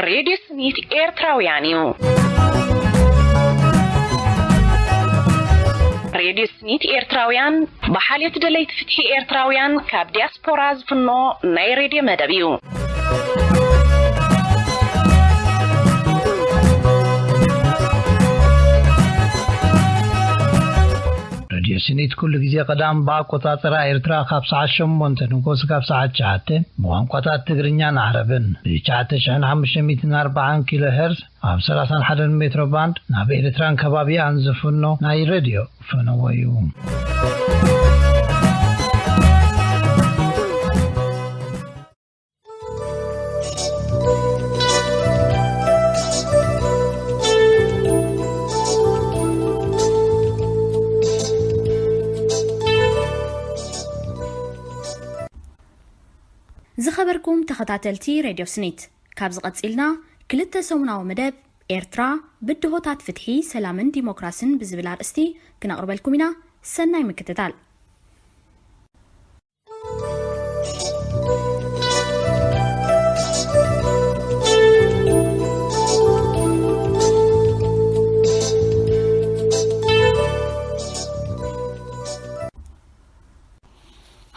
ሬድዮ ስኒት ኤርትራውያን እዩ። ሬድዮ ስኒት ኤርትራውያን ብሓልዮት ደለይቲ ፍትሒ ኤርትራውያን ካብ ዲያስፖራ ዝፍኖ ናይ ሬድዮ መደብ እዩ። ሬድዮ ስኒት ኩሉ ግዜ ቀዳም ብኣቆጻጽራ ኤርትራ ካብ ሰዓት ሸሞንተ ንጎስ ካብ ሰዓት ትሽዓተ ብቋንቋታት ትግርኛን ዓረብን፣ ብ ትሽዓተ ሽሕን ሓሙሽተ ሚእትን ኣርባዓን ኪሎ ሄርዝ ኣብ ሰላሳን ሓደን ሜትሮ ባንድ ናብ ኤርትራን ከባቢኣን ዝፍኖ ናይ ሬድዮ ፈነወ እዩ። ዝኸበርኩም ተኸታተልቲ ሬድዮ ስኒት፣ ካብዚ ቀጺልና ክልተ ሰሙናዊ መደብ ኤርትራ ብድሆታት ፍትሒ፣ ሰላምን ዲሞክራስን ብዝብል ኣርእስቲ ክነቕርበልኩም ኢና። ሰናይ ምክትታል።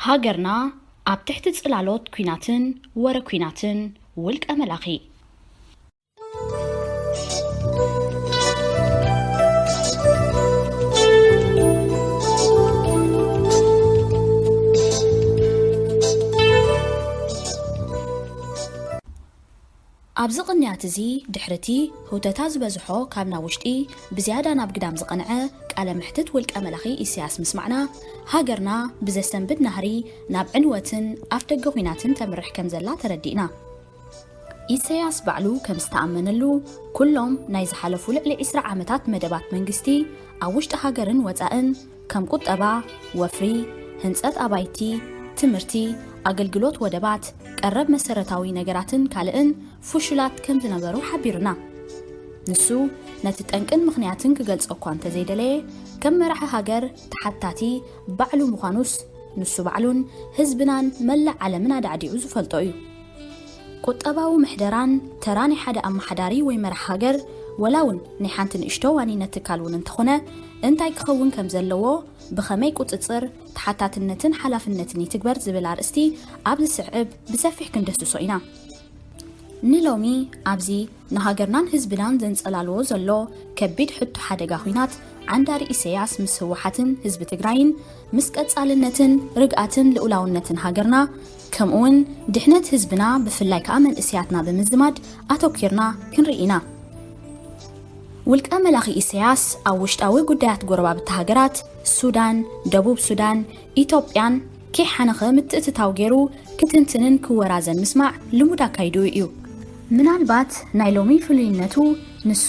ሃገርና ኣብ ትሕቲ ጽላሎት ኲናትን ወረ ኲናትን ውልቀ መላኺ። ኣብዚ ቅንያት እዚ፣ ድሕሪቲ ህውተታ ዝበዝሖ ካብ ናብ ውሽጢ ብዝያዳ ናብ ግዳም ዝቐንዐ ቃለ መሕትት ውልቀ መላኺ ኢሳያስ ምስማዕና፣ ሃገርና ብዘሰንብድ ናህሪ ናብ ዕንወትን ኣፍደገ ኲናትን ተምርሕ ከም ዘላ ተረዲእና። ኢሳያስ ባዕሉ ከም ዝተኣመነሉ፣ ኩሎም ናይ ዝሓለፉ ልዕሊ ዕስራ ዓመታት መደባት መንግስቲ ኣብ ውሽጢ ሃገርን ወጻእን፣ ከም ቁጠባ፣ ወፍሪ፣ ህንጸት ኣባይቲ፣ ትምህርቲ፣ ኣገልግሎት ወደባት፣ ቀረብ መሰረታዊ ነገራትን ካልእን ፍሹላት ከም ዝነበሩ ሓቢሩና። ንሱ ነቲ ጠንቅን ምኽንያትን ክገልጾ እኳ እንተዘይደለየ፣ ከም መራሒ ሃገር ተሓታቲ ባዕሉ ምዃኑስ፣ ንሱ ባዕሉን ህዝብናን መላእ ዓለምን ኣዳዕዲዑ ዝፈልጦ እዩ። ቁጠባዊ ምሕደራን ተራ ናይ ሓደ ኣመሓዳሪ ወይ መራሕ ሃገር፣ ወላ እውን ናይ ሓንቲ ንእሽቶ ዋኒነት ትካል እውን እንተኾነ፣ እንታይ ክኸውን ከም ዘለዎ፣ ብኸመይ ቁጽጽር፣ ተሓታትነትን ሓላፍነትን ይትግበር ዝብል ኣርእስቲ ኣብ ዝስዕብ ብሰፊሕ ክንደስሶ ኢና። ንሎሚ ኣብዚ ንሃገርናን ህዝብናን ዘንጸላልዎ ዘሎ ከቢድ ሕቶ ሓደጋ ኲናት ዓንዳሪ ኢሳያስ ምስ ህወሓትን ህዝቢ ትግራይን ምስ ቀጻልነትን ርግኣትን ልኡላውነትን ሃገርና፣ ከምኡውን ድሕነት ህዝብና ብፍላይ ከኣ መንእሰያትና ብምዝማድ ኣተኲርና ክንርኢ ኢና። ውልቀ መላኺ ኢሳያስ ኣብ ውሽጣዊ ጉዳያት ጎረባብቲ ሃገራት ሱዳን፣ ደቡብ ሱዳን፣ ኢትዮጵያን ከይሓነኸ ምትእትታው ገይሩ ክትንትንን ክወራዘን ምስማዕ ልሙድ ኣካይድኡ እዩ። ምናልባት ናይ ሎሚ ፍሉይነቱ ንሱ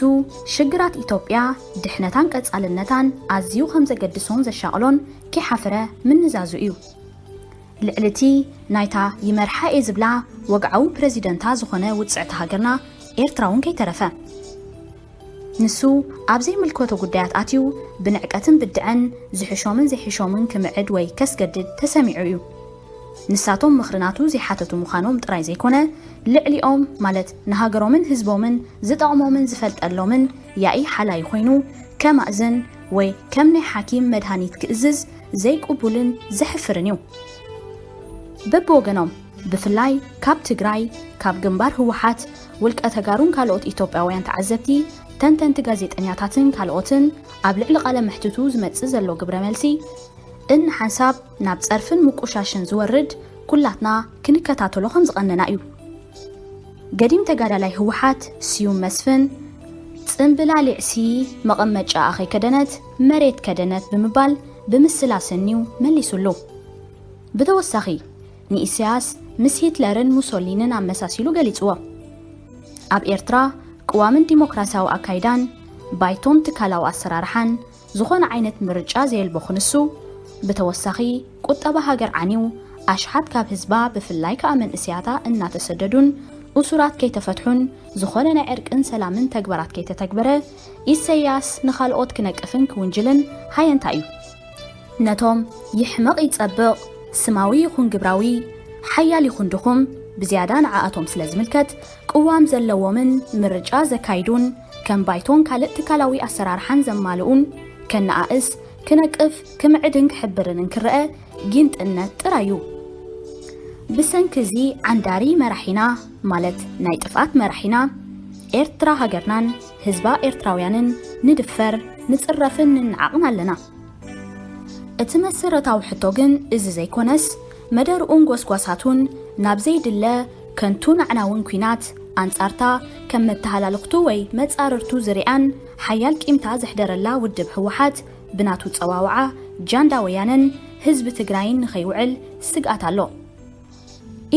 ሽግራት ኢትዮጵያ ድሕነታን ቀጻልነታን ኣዝዩ ከም ዘገድሶን ዘሻቕሎን ከይሓፈረ ምንዛዙ እዩ። ልዕሊ እቲ ናይታ ይመርሓ እየ ዝብላ ወግዓዊ ፕረዚደንታ ዝኾነ ውጽዕቲ ሃገርና ኤርትራ እውን ከይተረፈ። ንሱ ኣብ ዘይምልከቶ ጉዳያት ኣትዩ ብንዕቀትን ብድዐን ዝሕሾምን ዘይሕሾምን ክምዕድ ወይ ከስገድድ ተሰሚዑ እዩ። ንሳቶም ምኽሪ ናቱ ዘይሓተቱ ምዃኖም ጥራይ ዘይኮነ፣ ልዕሊኦም ማለት ንሃገሮምን ህዝቦምን ዝጠቕሞምን ዝፈልጠሎምን ያኢ ሓላይ ኮይኑ ከማእዝን ወይ ከም ናይ ሓኪም መድሃኒት ክእዝዝ ዘይቅቡልን ዘሕፍርን እዩ። በብወገኖም ብፍላይ ካብ ትግራይ፣ ካብ ግንባር ህወሓት፣ ውልቀ ተጋሩን ካልኦት ኢትዮጵያውያን ተዓዘብቲ፣ ተንተንቲ ጋዜጠኛታትን ካልኦትን ኣብ ልዕሊ ቃለ መሕትቱ ዝመጽእ ዘሎ ግብረ መልሲ፣ እንሓንሳብ ናብ ጸርፍን ምቁሻሽን ዝወርድ ኩላትና ክንከታተሎ ከም ዝቐነና እዩ። ገዲም ተጋዳላይ ህወሓት ስዩም መስፍን፣ ጽምብላሊዕሲ መቐመጫኣ ከይከደነት መሬት ከደነት ብምባል ብምስል ኣሰንዩ መሊሱሉ። ብተወሳኺ፣ ንኢሳያስ ምስ ሂትለርን ሙሶሊንን ኣመሳሲሉ ገሊጽዎ። ኣብ ኤርትራ ቅዋምን ዲሞክራሲያዊ ኣካይዳን ባይቶን ትካላዊ ኣሰራርሓን ዝኾነ ዓይነት ምርጫ ዘየልቦ ክንሱ፣ ብተወሳኺ ቁጠባ ሃገር ዓንዩ ኣሽሓት ካብ ህዝባ ብፍላይ ከኣ መንእሰያታ እናተሰደዱን እሱራት ከይተፈትሑን ዝኾነ ናይ ዕርቅን ሰላምን ተግባራት ከይተተግበረ ኢሰያስ ንኻልኦት ክነቅፍን ክውንጅልን ሃየንታ እዩ። ነቶም ይሕመቕ ይጸብቕ፣ ስማዊ ይኹን ግብራዊ፣ ሓያል ይኹን ድኹም፣ ብዝያዳ ንዓኣቶም ስለ ዝምልከት፣ ቅዋም ዘለዎምን ምርጫ ዘካይዱን ከም ባይቶን ካልእ ትካላዊ ኣሰራርሓን ዘማልኡን ከነኣእስ፣ ክነቅፍ፣ ክምዕድን ክሕብርን እንክረአ ጊንጥነት ጥራይ እዩ። ብሰንኪ እዚ ዓንዳሪ መራሒና፣ ማለት ናይ ጥፍኣት መራሒና፣ ኤርትራ ሃገርናን ህዝባ ኤርትራውያንን ንድፈር፣ ንጽረፍን ንነዓቕን ኣለና። እቲ መሰረታዊ ሕቶ ግን እዚ ዘይኮነስ፣ መደርኡን ጎስጓሳቱን ናብ ዘይድለ ከንቱን ኣዕናውን ኲናት ኣንጻርታ ከም መተሃላልኽቱ ወይ መጻርርቱ ዝሪኣን ሓያል ቂምታ ዘሕደረላ ውድብ ህወሓት ብናቱ ጸዋውዓ ጃንዳ ወያነን ህዝቢ ትግራይን ንኸይውዕል ስግኣት ኣሎ።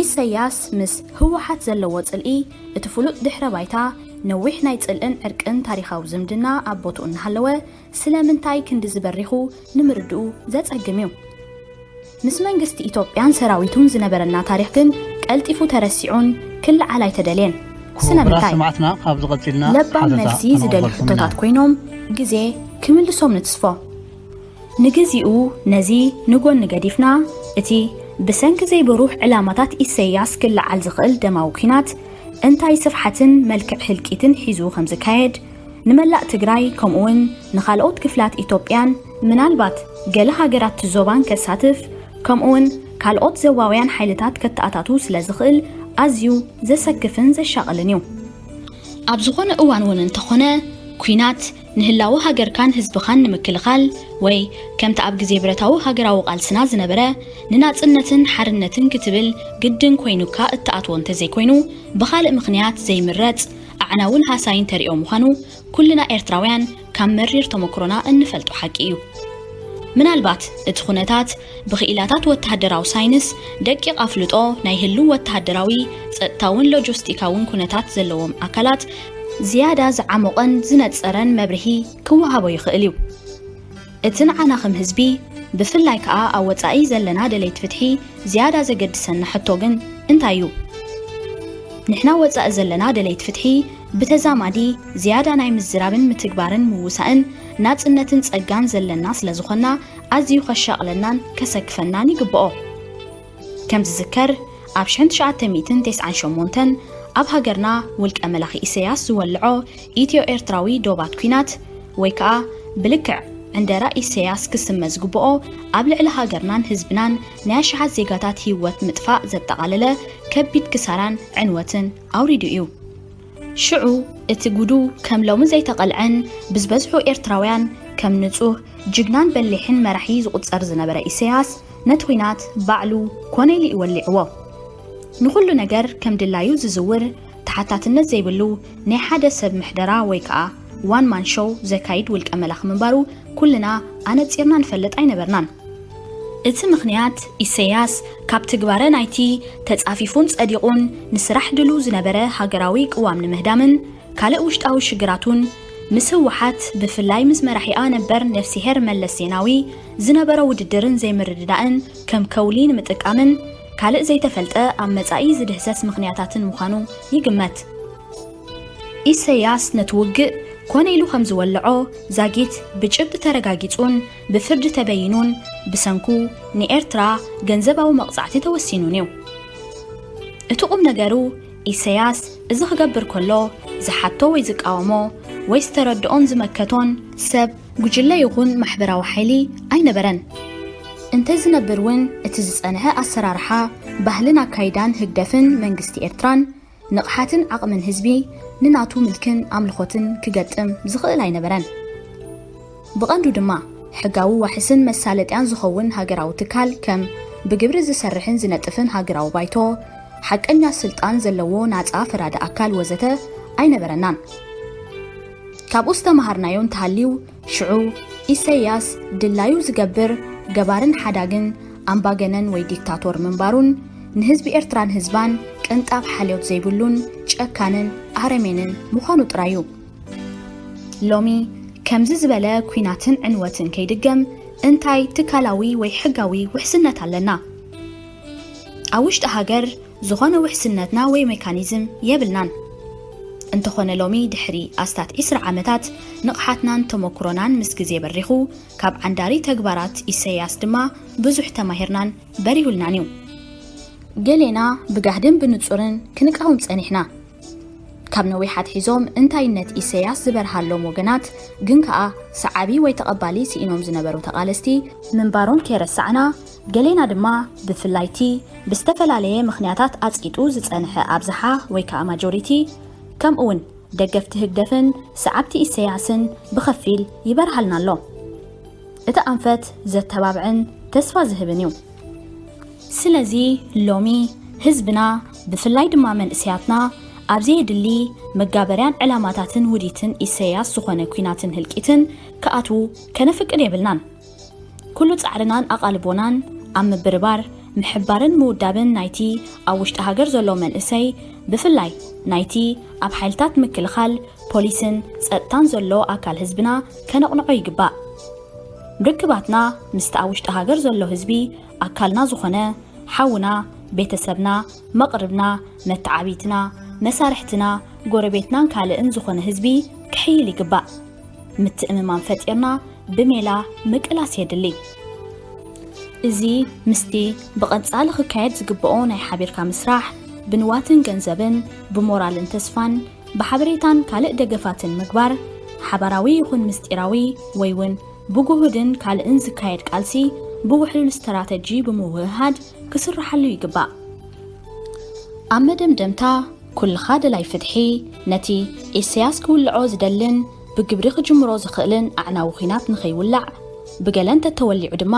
ኢሰያስ ምስ ህወሓት ዘለዎ ጽልኢ፣ እቲ ፍሉጥ ድሕረ ባይታ ነዊሕ ናይ ጽልእን ዕርቅን ታሪኻዊ ዝምድና ኣብ ቦትኡ እናሃለወ፣ ስለምንታይ ክንድዚ በሪኹ ንምርድኡ ዘጸግም እዩ። ምስ መንግስቲ ኢትዮጵያን ሰራዊቱን ዝነበረና ታሪኽ ግን ቀልጢፉ ተረሲዑን ክለዓል ኣይተደልየን። ክቡራት ስለምንታይ? ሰማዕትና፣ ካብዚ ቀጺልና ለባም ሓተታ መልሲ ዝደልዩ ክንቕበልኩም ኢና። ሕቶታት ኮይኖም ግዜ ክምልሶም ንትስፎ። ንግዚኡ ነዚ ንጎኒ ገዲፍና፣ እቲ ብሰንኪ ዘይብሩህ ዕላማታት ኢሰያስ ክለዓል ዝኽእል ደማዊ ኲናት እንታይ ስፍሓትን መልክዕ ህልቂትን ሒዙ ከም ዝካየድ፣ ንመላእ ትግራይ ከምኡውን ንኻልኦት ክፍላት ኢትዮጵያን ምናልባት ገለ ሃገራት ዞባን ከሳትፍ ከምኡውን ካልኦት ዘባውያን ሓይልታት ከተኣታቱ ስለ ዝኽእል ኣዝዩ ዘሰክፍን ዘሻቕልን እዩ። ኣብ ዝኾነ እዋን እውን እንተኾነ ኲናት ንህላወ ሃገርካን ህዝብኻን ንምክልኻል ወይ ከምቲ ኣብ ግዜ ብረታዊ ሃገራዊ ቃልስና ዝነበረ ንናጽነትን ሓርነትን ክትብል ግድን ኮይኑካ እትኣትዎ እንተዘይኮይኑ ብኻልእ ምኽንያት ዘይምረጽ ኣዕናውን ሃሳይን ተሪኦ ምዃኑ ኩልና ኤርትራውያን ካብ መሪር ተመክሮና እንፈልጦ ሓቂ እዩ። ምናልባት እቲ ኩነታት ብኽኢላታት ወተሃደራዊ ሳይንስ ደቂቕ ኣፍልጦ ናይ ህሉው ወተሃደራዊ፣ ጸጥታውን ሎጂስቲካውን ኩነታት ዘለዎም ኣካላት ዝያዳ ዝዓሞቐን ዝነጸረን መብርሂ ክወሃቦ ይኽእል እዩ። እቲ ንዓና ከም ህዝቢ፣ ብፍላይ ከኣ ኣብ ወጻኢ ዘለና ደለይቲ ፍትሒ ዝያዳ ዘገድሰና ሕቶ ግን እንታይ እዩ? ንሕና ወጻኢ ዘለና ደለይቲ ፍትሒ ብተዛማዲ ዝያዳ ናይ ምዝራብን ምትግባርን ምውሳእን ናጽነትን ጸጋን ዘለና ስለ ዝኾንና ኣዝዩ ከሻቕለናን ከሰክፈናን ይግብኦ። ከም ዝዝከር ኣብ ሽሕን ትሽዓተ ሚእትን ተስዓን ሸሞንተን ኣብ ሃገርና ውልቀ መላኺ ኢሰያስ ዝወልዖ ኢትዮ ኤርትራዊ ዶባት ኲናት ወይ ከኣ ብልክዕ ዕንደራ ኢሰያስ ክስመ ዝግብኦ ኣብ ልዕሊ ሃገርናን ህዝብናን ናይ ኣሽሓት ዜጋታት ህይወት ምጥፋእ ዘጠቓለለ ከቢድ ክሳራን ዕንወትን ኣውሪዱ እዩ። ሽዑ እቲ ጉዱ ከም ሎሚ ዘይተቐልዐን ብዝበዝሑ ኤርትራውያን ከም ንጹህ ጅግናን በሊሕን መራሒ ዝቑጸር ዝነበረ ኢሰያስ ነቲ ኲናት ባዕሉ ኮነ ኢሉ እዩ ወሊዕዎ። ንኹሉ ነገር ከም ድላዩ ዝዝውር ተሓታትነት ዘይብሉ ናይ ሓደ ሰብ ምሕደራ ወይ ከኣ ዋን ማን ሾው ዘካይድ ውልቀ መላኺ ምንባሩ ኩልና ኣነጺርና ንፈልጥ ኣይነበርናን። እቲ ምኽንያት ኢሰያስ ካብ ትግባረ ናይቲ ተጻፊፉን ጸዲቑን ንስራሕ ድሉ ዝነበረ ሃገራዊ ቅዋም ንምህዳምን ካልእ ውሽጣዊ ሽግራቱን ምስ ህወሓት ብፍላይ ምስ መራሒኣ ነበር ነፍሲሄር መለስ ዜናዊ ዝነበሮ ውድድርን ዘይምርድዳእን ከም ከውሊ ንምጥቃምን ካልእ ዘይተፈልጠ ኣብ መጻኢ ዝድህሰስ ምኽንያታትን ምዃኑ ይግመት። ኢሰያስ ነቲ ውግእ ኮነ ኢሉ ከም ዝወልዖ ዛጊት ብጭብጢ ተረጋጊጹን ብፍርዲ ተበይኑን ብሰንኩ ንኤርትራ ገንዘባዊ መቕጻዕቲ ተወሲኑን እዩ። እቲ ቁም ነገሩ ኢሰያስ እዚ ክገብር ከሎ ዝሓቶ ወይ ዝቃወሞ ወይ ዝተረድኦን ዝመከቶን ሰብ፣ ጉጅለ ይኹን ማሕበራዊ ሓይሊ ኣይነበረን። እንተዝነብር እውን እቲ ዝጸንሐ ኣሰራርሓ፣ ባህልን ኣካይዳን ህግደፍን መንግስቲ ኤርትራን ንቕሓትን ዓቕምን ህዝቢ ንናቱ ምልክን ኣምልኾትን ክገጥም ዝኽእል ኣይነበረን። ብቐንዱ ድማ ሕጋዊ ዋሕስን መሳለጥያን ዝኸውን ሃገራዊ ትካል ከም ብግብሪ ዝሰርሕን ዝነጥፍን ሃገራዊ ባይቶ፣ ሓቀኛ ስልጣን ዘለዎ ናጻ ፈራዲ ኣካል ወዘተ ኣይነበረናን። ካብኡ ዝተመሃርናዮ እንተሃልዩ ሽዑ ኢሰያስ ድላዩ ዝገብር ገባርን ሓዳግን ኣምባገነን ወይ ዲክታቶር ምንባሩን ንህዝቢ ኤርትራን ህዝባን ቅንጣብ ሓልዮት ዘይብሉን ጨካንን ኣረሜንን ምዃኑ ጥራይ እዩ። ሎሚ ከምዚ ዝበለ ኲናትን ዕንወትን ከይድገም እንታይ ትካላዊ ወይ ሕጋዊ ውሕስነት ኣለና? ኣብ ውሽጢ ሃገር ዝኾነ ውሕስነትና ወይ ሜካኒዝም የብልናን። እንተኾነ ሎሚ ድሕሪ ኣስታት ዒስራ ዓመታት ንቕሓትናን ተመኩሮናን ምስ ግዜ በሪኹ ካብ ዓንዳሪ ተግባራት ኢሰያስ ድማ ብዙሕ ተማሂርናን በሪሁልናን እዩ። ገሌና ብጋህድን ብንጹርን ክንቃወም ጸኒሕና። ካብ ነዊሕ ኣትሒዞም እንታይነት ኢሰያስ ዝበርሃሎም ወገናት ግን ከኣ ሰዓቢ ወይ ተቐባሊ ስኢኖም ዝነበሩ ተቓለስቲ ምንባሮም ከይረሳዕና፣ ገሌና ድማ ብፍላይቲ ብዝተፈላለየ ምኽንያታት ኣጽቂጡ ዝጸንሐ ኣብዝሓ ወይ ከኣ ማጆሪቲ ከምኡውን ደገፍቲ ህግደፍን ሰዓብቲ ኢሰያስን ብኸፊል ይበርሃልና ኣሎ። እቲ ኣንፈት ዘተባብዕን ተስፋ ዝህብን እዩ። ስለዚ ሎሚ ህዝብና ብፍላይ ድማ መንእሰያትና ኣብ ዘየድሊ መጋበርያን ዕላማታትን ውዲትን ኢሰያስ ዝኾነ ኲናትን ህልቂትን ክኣትዉ ከነፍቅድ የብልናን። ኩሉ ጻዕርናን ኣቓልቦናን ኣብ ምብርባር፣ ምሕባርን ምውዳብን ናይቲ ኣብ ውሽጢ ሃገር ዘሎ መንእሰይ ብፍላይ ናይቲ ኣብ ሓይልታት ምክልኻል፣ ፖሊስን ጸጥታን ዘሎ ኣካል ህዝብና ከነቕንዖ ይግባእ። ርክባትና ምስቲ ኣብ ውሽጢ ሃገር ዘሎ ህዝቢ ኣካልና ዝኾነ ሓውና፣ ቤተሰብና፣ መቕርብና፣ መተዓቢትና፣ መሳርሕትና፣ ጎረቤትናን ካልእን ዝኾነ ህዝቢ ክሕይል ይግባእ። ምትእምማን ፈጢርና ብሜላ ምቅላስ የድሊ። እዚ ምስቲ ብቐጻሊ ክካየድ ዝግብኦ ናይ ሓቢርካ ምስራሕ፣ ብንዋትን ገንዘብን፣ ብሞራልን ተስፋን፣ ብሓበሬታን ካልእ ደገፋትን ምግባር፣ ሓባራዊ ይኹን ምስጢራዊ ወይ እውን ብጉሁድን ካልእን ዝካየድ ቃልሲ ብውሕሉል ስትራተጂ ብምውህሃድ ክስርሓሉ ይግባእ። ኣብ መደምደምታ፣ ኩልኻ ደላይ ፍትሒ፣ ነቲ ኢሰያስ ክውልዖ ዝደልን ብግብሪ ክጅምሮ ዝኽእልን ኣዕናዊ ኲናት ንኸይውላዕ፣ ብገለ እንተተወሊዑ ድማ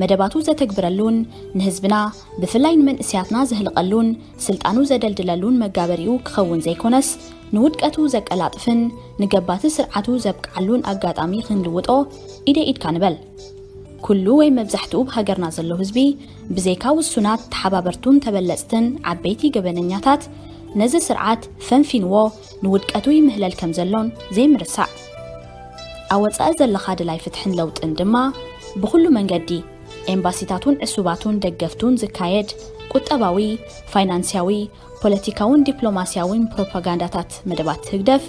መደባቱ ዘተግብረሉን ንህዝብና ብፍላይ ንመንእሰያትና ዘህልቐሉን ስልጣኑ ዘደልድለሉን መጋበሪኡ ክኸውን ዘይኮነስ፣ ንውድቀቱ ዘቀላጥፍን ንገባቲ ስርዓቱ ዘብቅዓሉን ኣጋጣሚ ክንልውጦ ኢደ ኢድካ ንበል። ኩሉ ወይ መብዛሕትኡ ብሃገርና ዘሎ ህዝቢ ብዘይካ ውሱናት ተሓባበርቱን ተበለጽትን ዓበይቲ ገበነኛታት ነዚ ስርዓት ፈንፊንዎ ንውድቀቱ ይምህለል ከም ዘሎን ዘይምርሳዕ። ኣብ ወጻኢ ዘለኻ ድላይ ፍትሕን ለውጥን ድማ ብኹሉ መንገዲ ኤምባሲታቱን ዕሱባቱን ደገፍቱን ዝካየድ ቁጠባዊ፣ ፋይናንስያዊ፣ ፖለቲካውን ዲፕሎማስያውን ፕሮፓጋንዳታት መደባት ህግደፍ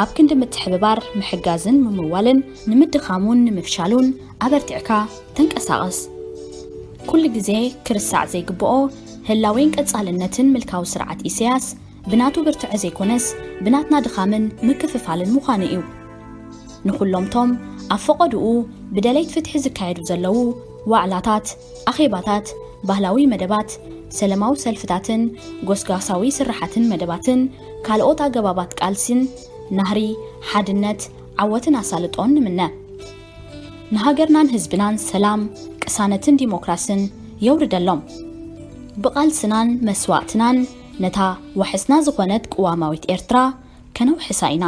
ኣብ ክንዲ ምትሕብባር፣ ምሕጋዝን ምምዋልን ንምድኻሙን ንምፍሻሉን ኣበርቲዕካ ተንቀሳቐስ። ኩሉ ግዜ ክርሳዕ ዘይግብኦ ህላዌን ቀጻልነትን ምልካዊ ስርዓት ኢሰያስ ብናቱ ብርትዐ ዘይኮነስ ብናትና ድኻምን ምክፍፋልን ምዃኑ እዩ። ንኹሎምቶም ኣብ ፈቐድኡ ብደለይት ፍትሒ ዝካየዱ ዘለዉ ዋዕላታት፣ ኣኼባታት፣ ባህላዊ መደባት፣ ሰለማዊ ሰልፍታትን ጎስጓሳዊ ስርሓትን መደባትን ካልኦት ኣገባባት ቃልሲን ናህሪ፣ ሓድነት፣ ዓወትን ኣሳልጦን ንምነ። ንሃገርናን ህዝብናን ሰላም፣ ቅሳነትን ዲሞክራስን የውርደሎም። ብቓልስናን መስዋእትናን ነታ ዋሕስና ዝኾነት ቅዋማዊት ኤርትራ ከነውሕሳ ኢና።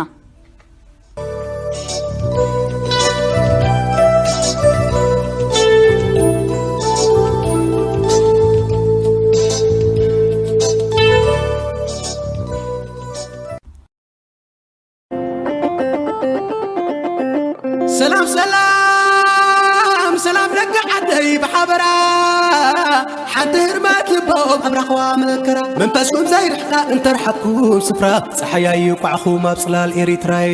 ሰላም ሰላም ሰላም ደቂ ዓደይ ብሓበራ ሓንቲ ህርመት ልቦም ኣብራኽዋ መከራ መንፈስኩም ዘይርሕቃ እንተርሓብኩም ስፍራ ፀሓያይ ይቋዕኹም ኣብ ፅላል ኤሪትራይ።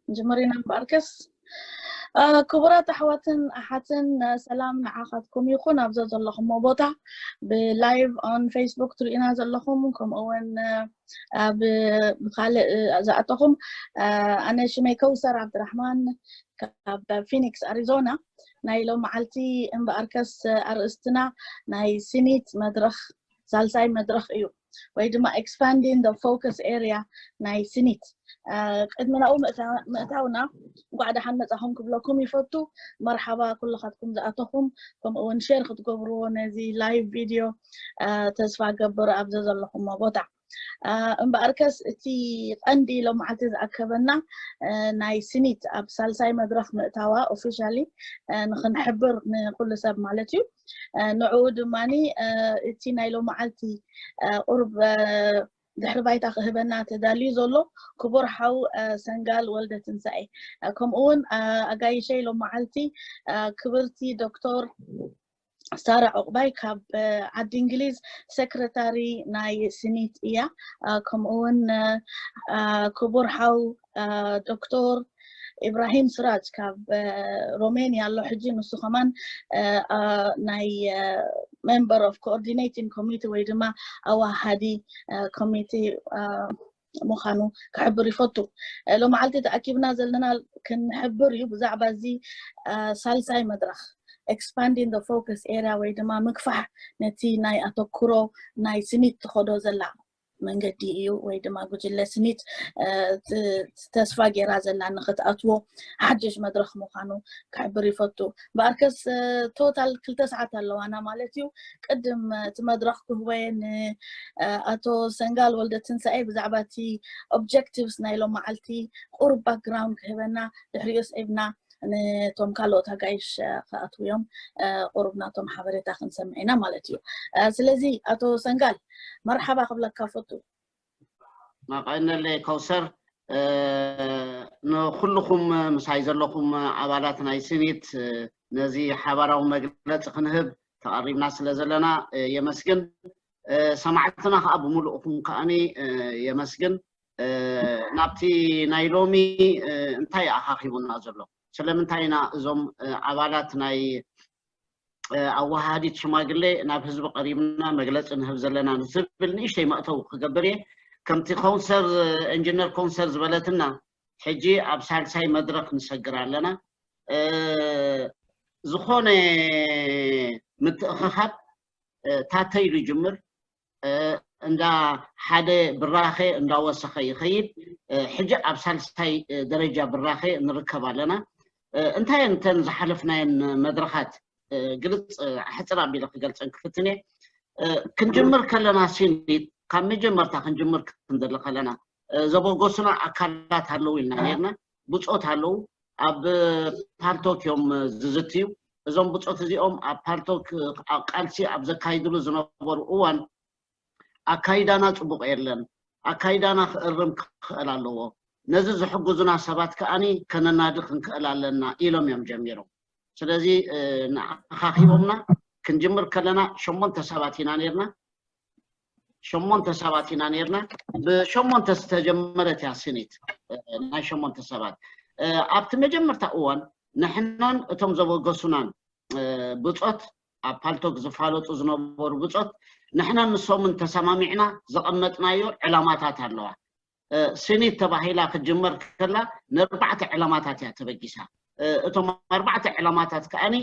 ጅምሪና እምበኣርከስ ክቡራት ኣሕዋትን ኣሓትን ሰላም ንዓኻትኩም ይኹን ኣብዛ ዘለኹሞ ቦታ ብላይቭ ኦን ፌስቡክ ትርእዩና ዘለኹም ከምኡ እውን ብካልእ ዝኣተኹም ኣነ ሽመይ ከውሰር ዓብድራሕማን ካብ ፊኒክስ ኣሪዞና ናይ ሎም መዓልቲ እምበኣርከስ ኣርእስትና ናይ ሲኒት መድረኽ ሳልሳይ መድረኽ እዩ ወይ ድማ expanding the focus area ናይ ሲኒት ቅድሚ ናብኡ ምእታውና እንኳዕ ደሓን መፃኹም ክብለኩም ይፈቱ። መርሓባ ኩልኻትኩም ዝኣተኹም ከምኡ እውን ሼር ክትገብርዎ ነዚ ላይቭ ቪድዮ ተስፋ ገብር ኣብዚ ዘለኹሞ ቦታ። እምበኣርከስ እቲ ቀንዲ ሎም መዓልቲ ዝኣከበና ናይ ሲኒት ኣብ ሳልሳይ መድረኽ ምእታዋ ኦፊሻሊ ንክንሕብር ንኩሉ ሰብ ማለት እዩ። ንዕኡ ድማ እቲ ናይ ሎም መዓልቲ ቁሩብ ድሕሪ ባይታ ክህበና ተዳልዩ ዘሎ ክቡር ሓው ሰንጋል ወልደ ትንሳኤ ከምኡ እውን ኣጋይሸይ ሎም መዓልቲ ክብርቲ ዶክተር ሳራ ዑቕባይ ካብ ዓዲ እንግሊዝ ሰክረታሪ ናይ ስኒት እያ። ከምኡ እውን ክቡር ሓው ዶክተር ኢብራሂም ስራጅ ካብ ሮሜንያ ኣሎ ሕጂ ንሱ ከማን ናይ member of coordinating committee ወይ ድማ ኣዋሃዲ ኮሚቴ ምዃኑ ክሕብር ይፈቱ። ሎመዓልቲ ተኣኪብና ዘለና ክንሕብር እዩ ብዛዕባ እዚ ሳልሳይ መድረኽ፣ expanding the focus area ወይ ድማ ምግፋሕ ነቲ ናይ ኣተኩሮ ናይ ስኒት ትኸዶ ዘላ መንገዲ እዩ ወይ ድማ ጉጅለ ስኒት ተስፋ ገይራ ዘላ ንክትኣትዎ ሓድሽ መድረኽ ምዃኑ ክሕብር ይፈቱ። በኣርከስ ቶታል ክልተ ሰዓት ኣለዋና ማለት እዩ። ቅድም እቲ መድረኽ ክህቦየ ንኣቶ ሰንጋል ወልደ ትንሳኤ ብዛዕባ እቲ objectives ናይ ሎም መዓልቲ ቁሩብ background ክህበና፣ ድሕሪኡ ስዒብና ነቶም ካልኦት ኣጋይሽ ክኣትውዮም ቁሩብ ናቶም ሓበሬታ ክንሰምዕ ኢና ማለት እዩ። ስለዚ ኣቶ ሰንጋል መርሓባ ክብለካ ፈቱ። መቐነለይ ከውሰር፣ ንኩልኹም ምሳይ ዘለኹም ኣባላት ናይ ስኒት ነዚ ሓባራዊ መግለፂ ክንህብ ተቐሪብና ስለ ዘለና የመስግን። ሰማዕትና ከዓ ብምሉእኹም ከዓኒ የመስግን። ናብቲ ናይ ሎሚ እንታይ ኣኻኺቡና ዘሎ፣ ስለምንታይ ኢና እዞም ኣባላት ናይ ኣወሃሃዲት ሽማግሌ ናብ ህዝቢ ቀሪብና መግለፂ ንህብ ዘለና ንዝብል ንእሽተይ መእተው ክገብር እየ። ከምቲ ኮንሰር ኢንጂነር ኮንሰር ዝበለትና ሕጂ ኣብ ሳልሳይ መድረክ ንሰግር ኣለና። ዝኾነ ምትእኽኻብ ታተይሉ ይጅምር፣ እንዳ ሓደ ብራኸ እንዳወሰኸ ይኸይድ። ሕጂ ኣብ ሳልሳይ ደረጃ ብራኸ ንርከብ ኣለና። እንታይ እተን ዝሓለፍናየን መድረኻት ግልፅ ሕፅር ኣቢለ ክገልፀን ክፍትን እየ። ክንጅምር ከለና ሲኒት ካብ መጀመርታ ክንጅምር ክንደሊ ከለና ዘበገሱና ኣካላት ኣለዉ ኢልና ነርና። ብፆት ኣለዉ፣ ኣብ ፓልቶክ እዮም ዝዝትዩ። እዞም ብፆት እዚኦም ኣብ ፓልቶክ ቃልሲ ኣብ ዘካይድሉ ዝነበሩ እዋን ኣካይዳና ፅቡቕ የለን፣ ኣካይዳና ክእርም ክኽእል ኣለዎ፣ ነዚ ዝሕግዙና ሰባት ከዓኒ ከነናዲ ክንክእል ኣለና ኢሎም እዮም ጀሚሮም። ስለዚ ንኣኻኺቦምና ክንጅምር ከለና ሸሞንተ ሰባት ኢና ነርና። ሸሞንተ ሰባት ኢና ነርና። ብሸሞንተ ዝተጀመረት እያ ስኒት፣ ናይ ሸሞንተ ሰባት። ኣብቲ መጀመርታ እዋን ንሕናን እቶም ዘበገሱናን ብፆት፣ ኣብ ፓልቶክ ዝፋለጡ ዝነበሩ ብፆት፣ ንሕናን ንሶምን ተሰማሚዕና ዘቐመጥናዮ ዕላማታት ኣለዋ። ስኒት ተባሂላ ክትጅመር ከላ ንኣርባዕተ ዕላማታት እያ ተበጊሳ። እቶም ኣርባዕተ ዕላማታት ከዓኒ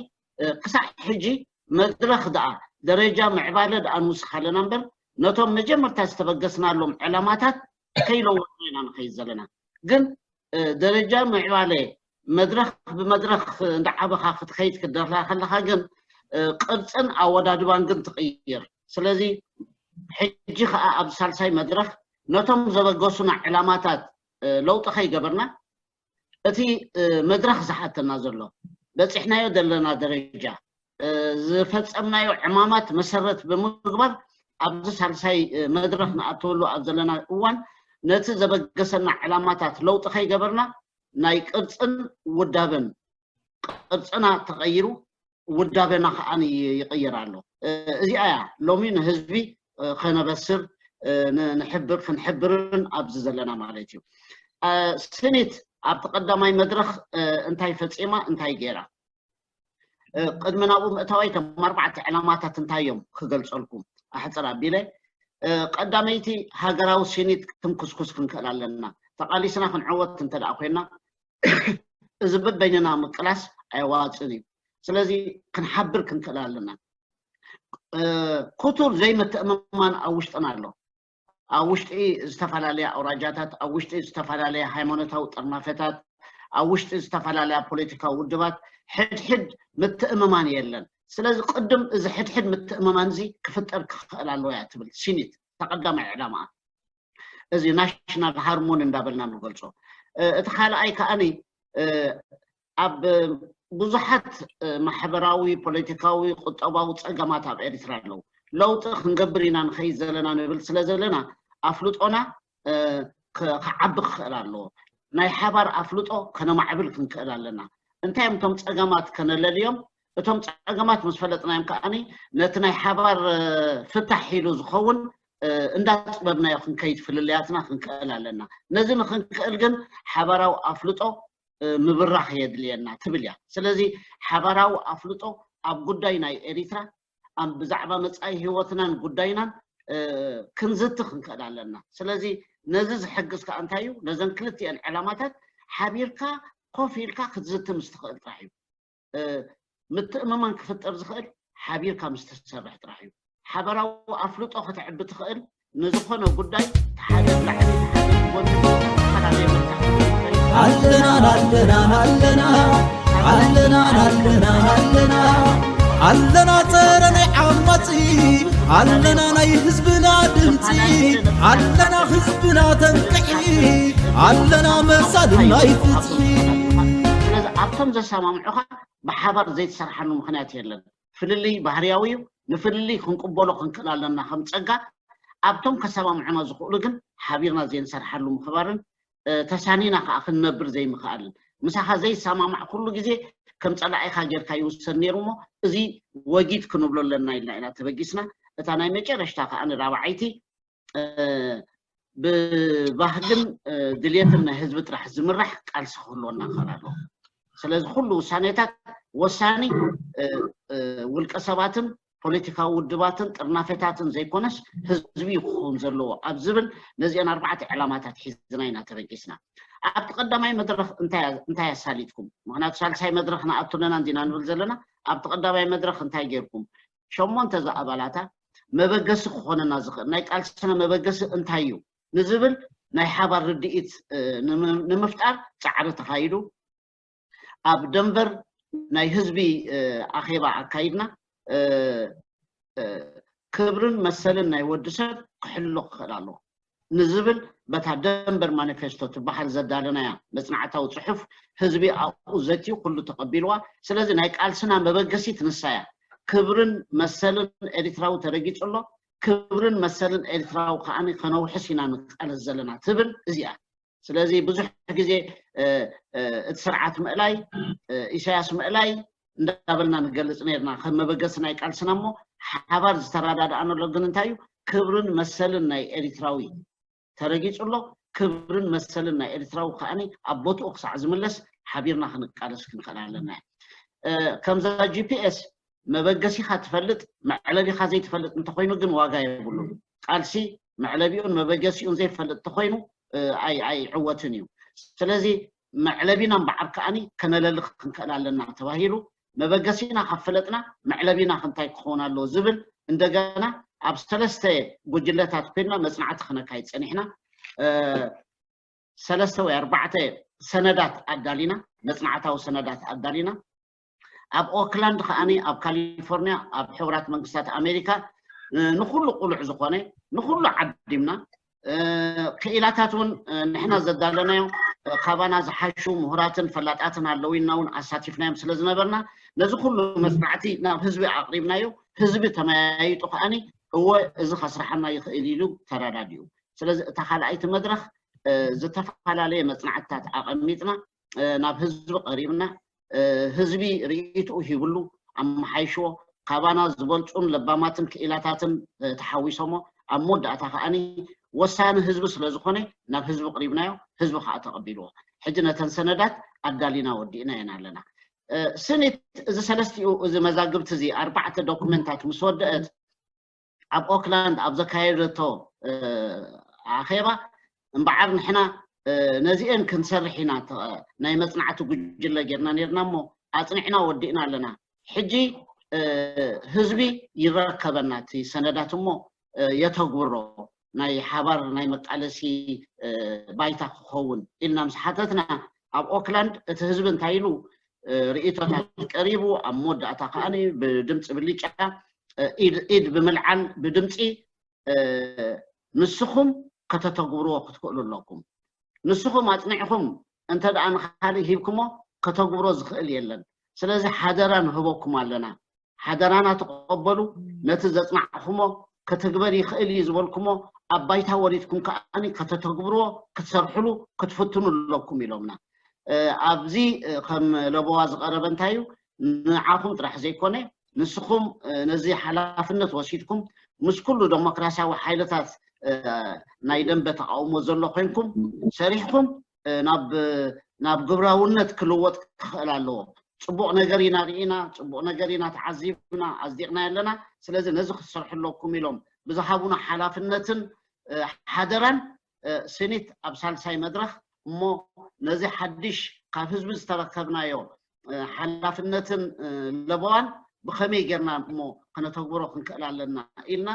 ክሳዕ ሕጂ መድረኽ ደኣ ደረጃ ምዕባለ ደኣ ንውስኽ ኣለና እምበር ነቶም መጀመርታ ዝተበገስናሎም ዕላማታት ከይለወጥና ኢና ንኸይድ ዘለና። ግን ደረጃ ምዕባለ መድረኽ ብመድረኽ እንዳዓበኻ ክትኸይድ ክደርላ ከለኻ ግን ቅርፅን ኣወዳድባን ግን ትቕይር። ስለዚ ሕጂ ከዓ ኣብ ሳልሳይ መድረኽ ነቶም ዘበገሱና ዕላማታት ለውጢ ከይገበርና እቲ መድረኽ ዝሓተና ዘሎ በፂሕናዮ ዘለና ደረጃ ዝፈፀምናዮ ዕማማት መሰረት ብምግባር ኣብዚ ሳልሳይ መድረኽ ንኣተወሉ ኣብ ዘለና እዋን ነቲ ዘበገሰና ዕላማታት ለውጢ ከይገበርና ናይ ቅርፅን ውዳበን ቅርፅና ተቐይሩ ውዳበና ከዓ ይቕይር ኣሎ። እዚኣ እያ ሎሚ ንህዝቢ ከነበስር ንሕብር ክንሕብርን ኣብዚ ዘለና ማለት እዩ። ስኒት ኣብቲ ቀዳማይ መድረኽ እንታይ ፈፂማ እንታይ ገይራ? ቅድሚ ናብኡ ምእታዋይ እቶም ኣርባዕተ ዕላማታት እንታይ እዮም ክገልፀልኩም ኣሕፅር ኣቢለ። ቀዳመይቲ ሃገራዊ ስኒት ክንኩስኩስ ክንክእል ኣለና። ተቃሊስና ክንዕወት እንተ ደኣ ኮይና እዚ በበይንና ምቅላስ ኣየዋፅን እዩ። ስለዚ ክንሓብር ክንክእል ኣለና። ክቱር ዘይምትእምማን ኣብ ውሽጥና ኣሎ። ኣብ ውሽጢ ዝተፈላለያ ኣውራጃታት፣ ኣብ ውሽጢ ዝተፈላለያ ሃይማኖታዊ ጥርናፈታት፣ ኣብ ውሽጢ ዝተፈላለያ ፖለቲካዊ ውድባት ሕድሕድ ምትእምማን የለን። ስለዚ ቅድም እዚ ሕድሕድ ምትእምማን እዚ ክፍጠር ክኽእል ኣለዎ እያ ትብል ሲኒት ተቐዳማይ ዕላማኣ። እዚ ናሽናል ሃርሞኒ እንዳበልና ንገልፆ። እቲ ካልኣይ ከዓኒ ኣብ ብዙሓት ማሕበራዊ፣ ፖለቲካዊ፣ ቁጠባዊ ፀገማት ኣብ ኤርትራ ኣለዉ። ለውጢ ክንገብር ኢና ንኸይድ ዘለና ንብል ስለ ዘለና ኣፍልጦና ክዓቢ ክኽእል ኣለዎ። ናይ ሓባር ኣፍልጦ ከነማዕብል ክንክእል ኣለና። እንታይ እዮም እቶም ፀገማት ከነለልዮም? እቶም ፀገማት ምስ ፈለጥናዮም ከዓኒ ነቲ ናይ ሓባር ፍታሕ ኢሉ ዝኸውን እንዳፅበብናዮ ክንከይድ ፍልልያትና ክንክእል ኣለና። ነዚ ንክንክእል ግን ሓባራዊ ኣፍልጦ ምብራኽ የድልየና ትብል እያ። ስለዚ ሓባራዊ ኣፍልጦ ኣብ ጉዳይ ናይ ኤሪትራ ኣብ ብዛዕባ መጻኢ ህይወትናን ጉዳይናን ክንዝቲ ክንክእል ኣለና። ስለዚ ነዚ ዝሕግዝ ከዓ እንታይ እዩ? ነዘን ክልቲአን ዕላማታት ሓቢርካ ኮፍ ኢልካ ክትዝቲ ምስ ትኽእል ጥራሕ እዩ። ምትእምማን ክፍጠር ዝኽእል ሓቢርካ ምስ ትሰርሕ ጥራሕ እዩ። ሓበራዊ ኣፍልጦ ከተዕቢ ትኽእል ንዝኾነ ጉዳይ ሓደ ብላዕሊ ሓደ ብጎኒ ዝተፈላለየ መልክዕ ኣለና ኣለና ኣለና ኣለና ኣለና ኣለና ጸረ ናይ ዓማጺ ኣለና ናይ ህዝብና ድምጺ ኣለና ህዝብና ተንቅሒ ኣለና መሳሊ ናይ ፍትሒ። ስለዚ ኣብቶም ዘሰማምዑኻ ብሓባር ዘይትሰርሓሉ ምኽንያት የለን። ፍልልይ ባህርያዊ እዩ። ንፍልልይ ክንቅበሎ ክንክእል ኣለና ከም ጸጋ። ኣብቶም ከሰማምዑና ዝኽእሉ ግን ሓቢርና ዘይንሰርሓሉ ምኽባርን ተሳኒና ከዓ ክንነብር ዘይምኽኣልን። ምሳኻ ዘይሰማማዕ ኩሉ ግዜ ከም ጸላኢኻ ጌርካ ይውሰድ ነይሩ እሞ እዚ ወጊድ ክንብሎ ኣለና ኢልና ኢና ተበጊስና። እታ ናይ መጨረሽታ ከዓ ንራብዓይቲ ብባህግን ድልየትን ናይ ህዝቢ ጥራሕ ዝምራሕ ቃልሲ ክህልወና ክኽእል ኣለዎ። ስለዚ ኩሉ ውሳኔታት ወሳኒ ውልቀ ሰባትን ፖለቲካዊ ውድባትን ጥርናፌታትን ዘይኮነስ ህዝቢ ክኸውን ዘለዎ ኣብ ዝብል ነዚአን ኣርባዕተ ዕላማታት ሒዝና ኢና ተበጊስና። ኣብቲ ቀዳማይ መድረኽ እንታይ ኣሳሊጥኩም? ምክንያቱ ሳልሳይ መድረኽ ንኣቱ ኣለና እንዲና ንብል ዘለና። ኣብቲ ቀዳማይ መድረኽ እንታይ ጌርኩም? ሸሞንተ ዝኣባላታ መበገሲ ክኾነና ዝኽእል ናይ ቃልስና መበገሲ እንታይ እዩ ንዝብል ናይ ሓባር ርድኢት ንምፍጣር ፃዕሪ ተኻይዱ። ኣብ ደንቨር ናይ ህዝቢ ኣኼባ ኣካይድና። ክብርን መሰልን ናይ ወዲ ሰብ ክሕሎ ክኽእል ኣለዎ ንዝብል በታ ደንቨር ማኒፌስቶ ትበሃል ዘዳለናያ መጽናዕታዊ ጽሑፍ ህዝቢ ኣብኡ ዘትዩ ኩሉ ተቐቢልዋ። ስለዚ ናይ ቃልስና መበገሲት ንሳ እያ። ክብርን መሰልን ኤሪትራዊ ተረጊጹ ኣሎ። ክብርን መሰልን ኤሪትራዊ ከኣ ከነውሕስ ኢና ንቃለስ ዘለና ትብል እዚኣ። ስለዚ ብዙሕ ግዜ እቲ ስርዓት ምእላይ፣ ኢሳያስ ምእላይ እንዳበልና ንገልጽ ነርና ከም መበገሲ ናይ ቃልስና። እሞ ሓባር ዝተረዳዳእናሉ ግን እንታይ እዩ? ክብርን መሰልን ናይ ኤሪትራዊ ተረጊጹ ኣሎ። ክብርን መሰልን ናይ ኤሪትራዊ ከኣ ኣብ ቦትኡ ክሳዕ ዝምለስ ሓቢርና ክንቃለስ ክንክእል ኣለና። ከምዛ ጂ ፒ ኤስ መበገሲኻ ትፈልጥ መዕለቢኻ ዘይትፈልጥ እንተኾይኑ ግን ዋጋ የብሉን። ቃልሲ መዕለቢኡን መበገሲኡን ዘይፈልጥ እንተኾይኑ ኣይዕወትን እዩ። ስለዚ መዕለቢና እምበዓር ከኣ ከነለሊ ክንክእል ኣለና ተባሂሉ። መበገሲና ካብ ፈለጥና መዕለቢና ክንታይ ክኸውን ኣለዎ ዝብል እንደገና ኣብ ሰለስተ ጉጅለታት ኮይንና መጽናዕቲ ክነካይድ ጸኒሕና። ሰለስተ ወይ ኣርባዕተ ሰነዳት ኣዳሊና፣ መጽናዕታዊ ሰነዳት ኣዳሊና። ኣብ ኦክላንድ ከኣ ኣብ ካሊፎርኒያ ኣብ ሕቡራት መንግስታት ኣሜሪካ ንኩሉ ቁሉዕ ዝኾነ ንኩሉ ዓዲምና። ክኢላታት እውን ንሕና ዘዳለናዮ ካባና ዝሓሹ ምሁራትን ፈላጣትን ኣለዉ ኢልና እውን ኣሳቲፍናዮም ስለ ዝነበርና ነዚ ኩሉ መጽናዕቲ ናብ ህዝቢ ኣቕሪብናዮ። ህዝቢ ተመያይጡ ከኣ እወ እዚ ከስርሓና ይኽእል ኢሉ ተረዳዲኡ። ስለዚ እታ ካልኣይቲ መድረኽ ዝተፈላለየ መጽናዕትታት ኣቐሚጥና ናብ ህዝቢ ቀሪብና ህዝቢ ርእይትኡ ሂብሉ ኣመሓይሽዎ። ካባና ዝበልጹን ለባማትን ክኢላታትን ተሓዊሶሞ ኣብ መወዳእታ ከኣ ወሳኒ ህዝቢ ስለ ዝኾነ ናብ ህዝቢ ቅሪብናዮ። ህዝቢ ከዓ ተቐቢልዎ። ሕጂ ነተን ሰነዳት ኣዳሊና ወዲእና ኢና ኣለና። ስኒት እዚ ሰለስቲኡ እዚ መዛግብቲ እዚ ኣርባዕተ ዶኩመንታት ምስ ወደአት ኣብ ኦክላንድ ኣብ ዘካየደቶ ኣኼባ እምበዓር ንሕና ነዚአን ክንሰርሕ ኢና ናይ መፅናዕቲ ጉጅለ ጌርና ኔርና እሞ ኣፅኒዕና ወዲእና ኣለና። ሕጂ ህዝቢ ይረከበና እቲ ሰነዳት እሞ የተግብሮ ናይ ሓባር ናይ መቃለሲ ባይታ ክኸውን ኢልና ምስ ሓተትና ኣብ ኦክላንድ እቲ ህዝቢ እንታይ ኢሉ ርእይቶታት ቀሪቡ ኣብ መወዳእታ ከዓ ብድምፂ ብልጫ ኢድ ኢድ ብምልዓል ብድምፂ ንስኹም ከተተግብርዎ ክትክእሉ ኣለኩም። ንስኹም ኣፅኒዕኹም እንተ ደኣ ንካሊእ ሂብኩሞ ከተግብሮ ዝኽእል የለን። ስለዚ ሓደራ ንህበኩም ኣለና። ሓደራና ተቐበሉ። ነቲ ዘፅናዕኹሞ ክትግበር ይኽእል እዩ ዝበልኩሞ ኣብ ባይታ ወሪድኩም ከዓ ከተተግብርዎ ክትሰርሕሉ ክትፍትኑ ኣለኩም ኢሎምና። ኣብዚ ከም ለበዋ ዝቐረበ እንታይ እዩ ንዓኹም ጥራሕ ዘይኮነ ንስኹም ነዚ ሓላፍነት ወሲድኩም ምስ ኩሉ ዴሞክራሲያዊ ሓይልታት ናይ ደንበ ተቃውሞ ዘሎ ኮይንኩም ሰሪሕኩም ናብ ግብራውነት ክልወጥ ክኽእል ኣለዎ። ፅቡቕ ነገር ኢና ርኢና፣ ፅቡቕ ነገር ኢና ተዓዚብና ኣፅዲቕና ኣለና። ስለዚ ነዚ ክትሰርሑ ኣለኩም ኢሎም ብዝሃቡና ሓላፍነትን ሓደራን ስኒት ኣብ ሳልሳይ መድረኽ እሞ ነዚ ሓድሽ ካብ ህዝቢ ዝተረከብናዮ ሓላፍነትን ለበዋን ብኸመይ ጌርና እሞ ከነተግብሮ ክንክእል ኣለና ኢልና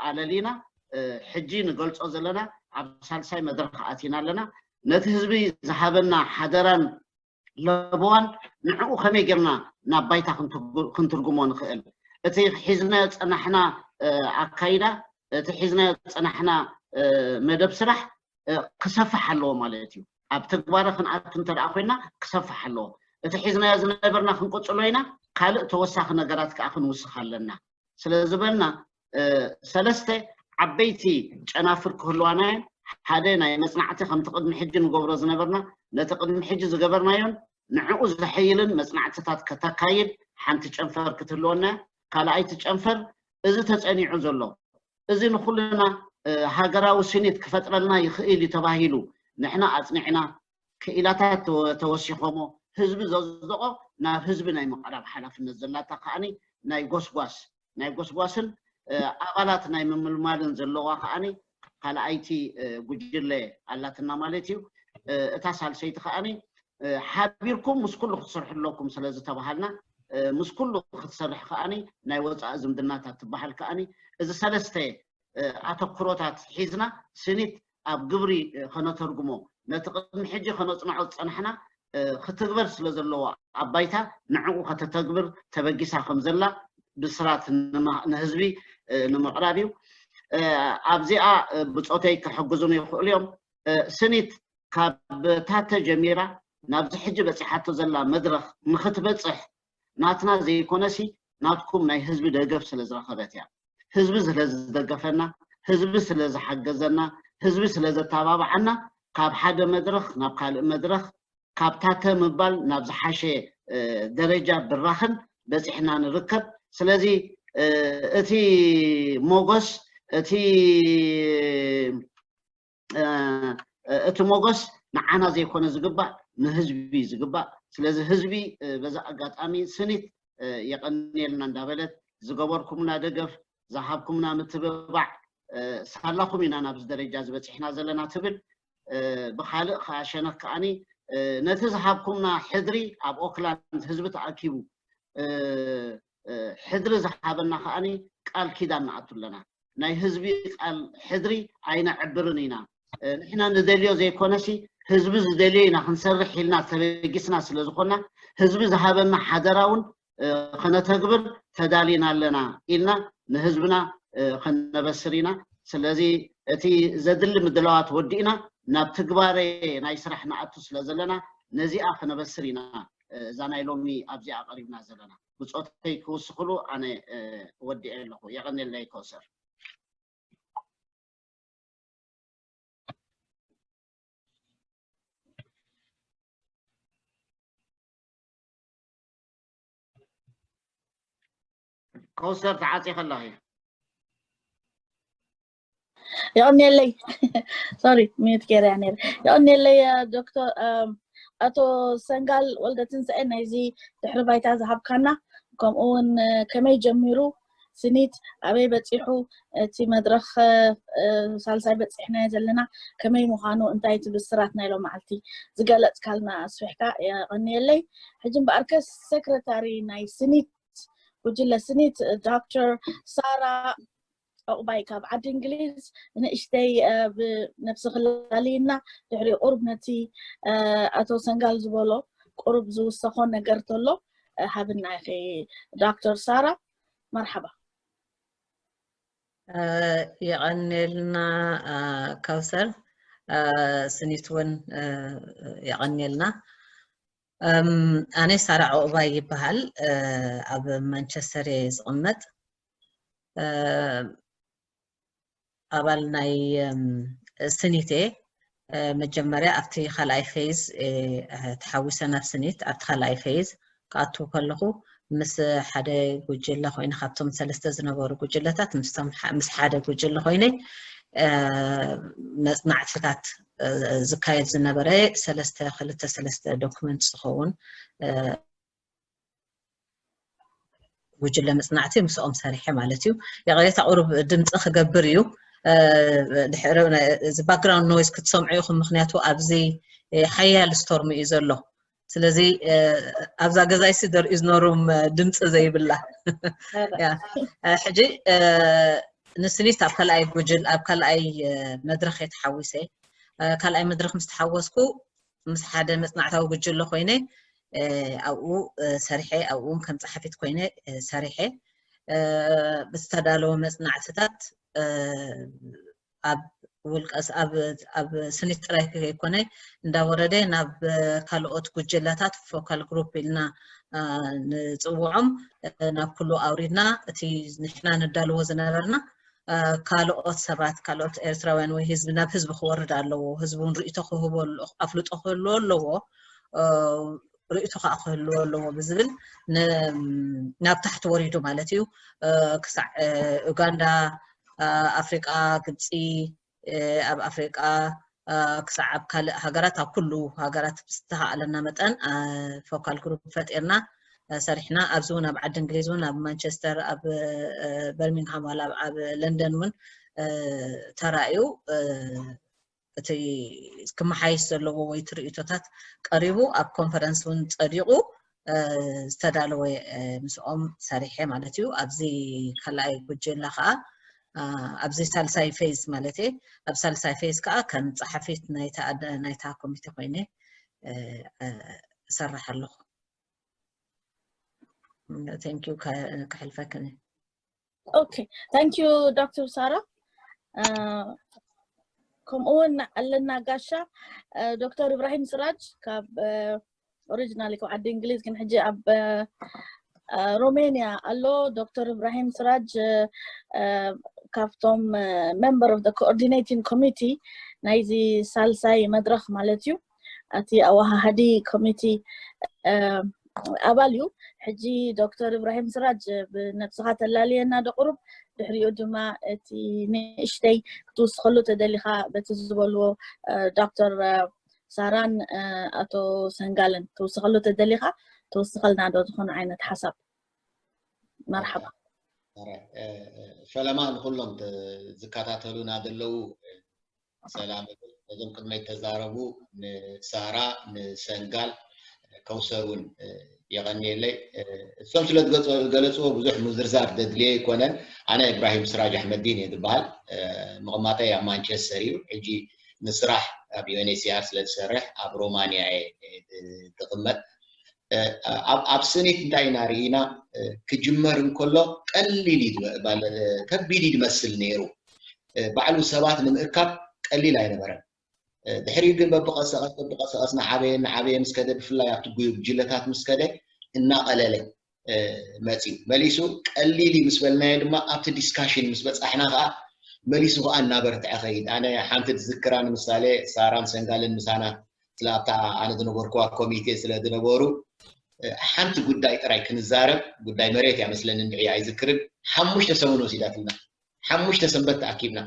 ኣለሊና ሕጂ ንገልጾ ዘለና ኣብ ሳልሳይ መድረኽ ኣቲና ኣለና። ነቲ ህዝቢ ዝሃበና ሓደራን ለበዋን ንዕኡ ከመይ ጌርና ናብ ባይታ ክንትርጉሞ ንኽእል? እቲ ሒዝናዮ ዝጸናሕና ኣካይዳ፣ እቲ ሒዝናዮ ዝጸናሕና መደብ ስራሕ ክሰፍሕ ኣለዎ ማለት እዩ። ኣብ ተግባረ ክንኣቱ እንተ ደኣ ኮይና ክሰፍሕ ኣለዎ። እቲ ሒዝናዮ ዝነበርና ክንቅጽሎ ኢና፣ ካልእ ተወሳኺ ነገራት ከኣ ክንውስኽ ኣለና። ስለ ዝበልና ሰለስተ ዓበይቲ ጨናፍር ክህልዋና እየን። ሓደ ናይ መጽናዕቲ ከምቲ ቅድሚ ሕጂ ንገብሮ ዝነበርና ነቲ ቅድሚ ሕጂ ዝገበርናዮን ንዕኡ ዘሐይልን መጽናዕትታት ከተካይድ ሓንቲ ጨንፈር ክትህልወና። ካልኣይቲ ጨንፈር እዚ ተጸኒዑ ዘሎ እዚ ንኹልና ሃገራዊ ስኒት ክፈጥረልና ይኽእል እዩ ተባሂሉ ንሕና ኣጽኒዕና ክኢላታት ተወሲኾሞ ህዝቢ ዘዝደቆ ናብ ህዝቢ ናይ ምቕራብ ሓላፍነት ዘላታ ከዓኒ ናይ ጎስጓስ ናይ ጎስጓስን ኣባላት ናይ ምምልማልን ዘለዋ ከዓኒ ካልኣይቲ ጉጅለ ኣላትና ማለት እዩ። እታ ሳልሰይቲ ከዓኒ ሓቢርኩም ምስ ኩሉ ክትሰርሑ ኣለኩም ስለ ዝተባሃልና ምስ ኩሉ ክትሰርሕ ከዓኒ ናይ ወፃኢ ዝምድናታት ትበሃል ከዓኒ እዚ ሰለስተ ኣተኩሮታት ሒዝና ስኒት ኣብ ግብሪ ከነተርጉሞ ነቲ ቅድሚ ሕጂ ከነፅንዖ ዝፀናሕና ክትግበር ስለ ዘለዎ ኣብ ባይታ ንዕኡ ከተተግብር ተበጊሳ ከም ዘላ ብስራት ንህዝቢ ንምቕራብ እዩ። ኣብዚኣ ብፆተይ ክሕግዙን ይኽእሉ እዮም። ስኒት ካብ ታተ ጀሚራ ናብዚ ሕጂ በፂሓቶ ዘላ መድረኽ ንክትበፅሕ ናትና ዘይኮነሲ ናትኩም ናይ ህዝቢ ደገፍ ስለ ዝረኸበት እያ። ህዝቢ ስለ ዝደገፈና፣ ህዝቢ ስለ ዝሓገዘና፣ ህዝቢ ስለ ዘተባባዓና ካብ ሓደ መድረኽ ናብ ካልእ መድረኽ ካብ ታተ ምባል ናብ ዝሓሸ ደረጃ ብራኽን በፂሕና ንርከብ። ስለዚ እቲ ሞጎስ እቲ እቲ ሞጎስ ንዓና ዘይኮነ ዝግባእ ንህዝቢ ዝግባእ። ስለዚ ህዝቢ በዚ ኣጋጣሚ ስኒት የቐንየልና እንዳበለት ዝገበርኩምና ደገፍ ዝሃብኩምና ምትብባዕ ሳላኹም ኢና ናብዚ ደረጃ ዝበፂሕና ዘለና ትብል። ብካልእ ከዓ ሸነክ ከዓኒ ነቲ ዝሃብኩምና ሕድሪ ኣብ ኦክላንድ ህዝቢ ተኣኪቡ ሕድሪ ዝሃበና ከዓኒ ቃል ኪዳን ንኣቱ ኣለና። ናይ ህዝቢ ቃል ሕድሪ ኣይነዕብርን ኢና። ንሕና ንደልዮ ዘይኮነሲ ህዝቢ ዝደልዮ ኢና ክንሰርሕ ኢልና ተበጊስና ስለ ዝኾና ህዝቢ ዝሃበና ሓደራ እውን ከነተግብር ተዳሊና ኣለና ኢልና ንህዝብና ከነበስር ኢና። ስለዚ እቲ ዘድሊ ምድላዋት ወዲእና ናብ ትግባረ ናይ ስራሕ ንኣቱ ስለ ዘለና ነዚኣ ከነበስር ኢና እዛ ናይ ሎሚ ኣብዚኣ ቀሪብና ዘለና። ብፆተይ ክውስኽሉ ኣነ ወዲዐ ኣለኹ። የቐንየለይ ከውሰር። ከውሰር ተዓፂ ከላኺ የቐንየለይ። ሶሪ ሚዩት ገይረ ነይረ። የቐንየለይ ዶክተር ኣቶ ሰንጋል ወልደ ትንሳኤ ናይዚ ድሕሪ ባይታ ዝሃብካና ከምኡ እውን ከመይ ጀሚሩ ስኒት ኣበይ በፂሑ እቲ መድረኽ ሳልሳይ በፂሕናዮ ዘለና ከመይ ምዃኑ እንታይ እቲ ብስራት ናይ ሎመዓልቲ ዝገለፅካልና ኣስፊሕካ የቐንየለይ። ሕጂ እምበኣርከ ሰክረታሪ ናይ ስኒት ጉጅለ ስኒት ዶክተር ሳራ ዑቕባይ ካብ ዓዲ እንግሊዝ ንእሽተይ ብነብሲ ክላልይና ድሕሪ ቁሩብ ነቲ ኣቶ ሰንጋል ዝበሎ ቁሩብ ዝውሰኾ ነገር ተሎ ሃብና ኢኺ ዶክተር ሳራ። መርሓባ። የቐንየልና ከውሰር። ስኒት እውን የቐንየልና። ኣነ ሳራ ዑቕባይ ይበሃል። ኣብ ማንቸስተር እየ ዝቕመጥ። ኣባል ናይ ስኒት እየ። መጀመርያ ኣብቲ ካልኣይ ፌዝ ተሓዊሰ ናብ ስኒት ኣብቲ ካልኣይ ፌዝ ክኣቱ ከለኹ ምስ ሓደ ጉጅለ ኮይነ ካብቶም ሰለስተ ዝነበሩ ጉጅለታት ምስቶም ምስ ሓደ ጉጅለ ኮይነ መፅናዕትታት ዝካየድ ዝነበረ ሰለስተ ክልተ ሰለስተ ዶክመንት ዝኸውን ጉጅለ መፅናዕቲ ምስኦም ሰሪሐ ማለት እዩ። ይቕሬታ፣ ቁሩብ ድምፂ ክገብር እዩ። ድሕሪ እዚ ባክግራውንድ ኖይዝ ክትሰምዑ ኢኹም፣ ምክንያቱ ኣብዚ ሓያል ስቶርም እዩ ዘሎ። ስለዚ ኣብዛ ገዛይሲ there is no room ድምፂ ዘይብላ። ሕጂ ንስኒት ኣብ ካልኣይ ጉጅል ኣብ ካልኣይ መድረኽ የተሓዊሰ። ካልኣይ መድረኽ ምስ ተሓወስኩ ምስ ሓደ መፅናዕታዊ ጉጅለ ኮይነ ኣብኡ ሰሪሐ፣ ኣብኡ እውን ከም ፀሓፊት ኮይነ ሰሪሐ። ብዝተዳለወ መፅናዕትታት ኣብ ውልቀ ኣብ ስኒት ጥራይ ከይኮነ እንዳወረደ ናብ ካልኦት ጉጅለታት፣ ፎካል ግሩፕ ኢልና ንፅውዖም፣ ናብ ኩሉ ኣውሪድና እቲ ንሕና ንዳልዎ ዝነበርና ካልኦት ሰባት፣ ካልኦት ኤርትራውያን ወይ ህዝቢ ናብ ህዝቢ ክወርድ ኣለዎ፣ ህዝቢ እውን ርእይቶ ክህቦ ኣፍልጦ ክህልዎ ኣለዎ፣ ርእይቶ ከዓ ክህልዎ ኣለዎ ብዝብል ናብ ታሕቲ ወሪዱ ማለት እዩ። ክሳዕ ኡጋንዳ፣ ኣፍሪቃ፣ ግብፂ፣ ኣብ ኣፍሪቃ ክሳዕ ኣብ ካልእ ሃገራት፣ ኣብ ኩሉ ሃገራት ብዝተኻእለና መጠን ፎካል ግሩፕ ፈጢርና ሰሪሕና። ኣብዚ እውን ኣብ ዓዲ እንግሊዝ እውን ኣብ ማንቸስተር፣ ኣብ በርሚንግሃም፣ ዋላ ኣብ ለንደን እውን ተራእዩ እቲ ክመሓየሽ ዘለዎ ወይ እቲ ርእይቶታት ቀሪቡ ኣብ ኮንፈረንስ እውን ጸዲቑ ዝተዳለወ ምስኦም ሰሪሐ ማለት እዩ። ኣብዚ ካልኣይ ጉጅለ ከዓ ኣብዚ ሳልሳይ ፌዝ ማለት እየ፣ ኣብ ሳልሳይ ፌዝ ከዓ ከም ጸሓፊት ናይታ ኮሚቴ ኮይነ እሰርሕ ኣለኹ። Thank you። ከሕልፈክን። Okay, thank you ዶክተር ሳራ። ከምኡ እውን ኣለና ጋሻ ዶክተር ኢብራሂም ስራጅ ካብ ኦሪጂናሊ ካብ ዓዲ እንግሊዝ ግን ሕጂ ኣብ ሮሜንያ ኣሎ። ዶክተር ኢብራሂም ስራጅ ካብቶም member of the coordinating committee ናይዚ ሳልሳይ መድረኽ ማለት እዩ፣ እቲ ኣወሃሃዲ ኮሚቲ ኣባል እዩ። ሕጂ ዶክተር ኢብራሂም ስራጅ ብነብስኻ ተላልየና ዶ ቁሩብ፣ ድሕሪኡ ድማ እቲ ንእሽተይ ክትውስኸሉ ተደሊኻ በቲ ዝበልዎ ዶክተር ሳራን ኣቶ ሰንጋልን ትውስኸሉ ተደሊኻ ትውስኸልና ዶ ዝኾነ ዓይነት ሓሳብ? መርሓባ። ፈለማ ንኩሎም ዝከታተሉና ዘለዉ ሰላም። ነዞም ቅድመይ ተዛረቡ ንሳራ ንሰንጋል ከውሰር እውን የቐንየለይ። እሶም ስለ ዝገለፅዎ ብዙሕ ምዝርዛር ዘድልየ ኣይኮነን። ኣነ ኢብራሂም ስራጅ ኣሕመዲን እየ ዝበሃል። ምቕማጠይ ኣብ ማንቸስተር እዩ። ሕጂ ንስራሕ ኣብ ዩኤንኤችሲኣር ስለ ዝሰርሕ ኣብ ሮማንያ እየ ዝቕመጥ። ኣብ ስኒት እንታይ ኢና ርኢና? ክጅመር እንከሎ ቀሊል እዩ፣ ከቢድ እዩ ዝመስል ነይሩ። ባዕሉ ሰባት ንምእካብ ቀሊል ኣይነበረን። ድሕሪኡ ግን በብቐሰቐስ በብቐሰቐስ ንዓበየ ንዓበየ ምስ ከደ፣ ብፍላይ ኣብቲ ጉጅለታት ምስ ከደ እናቐለለ መፂኡ። መሊሱ ቀሊል እዩ ምስ በልናዮ ድማ ኣብቲ ዲስካሽን ምስ በፃሕና ከዓ መሊሱ ከዓ እናበርትዐ ኸይድ። ኣነ ሓንቲ ዝዝክራ ንምሳሌ ሳራን ሰንጋልን ምሳና ስለ ኣብታ ኣነ ዝነበርኩዋ ኮሚቴ ስለ ዝነበሩ ሓንቲ ጉዳይ ጥራይ ክንዛረብ፣ ጉዳይ መሬት እያ መስለኒ እንድዒ ኣይዝክርን፣ ሓሙሽተ ሰሙን ወሲዳትልና። ሓሙሽተ ሰንበት ተኣኪብና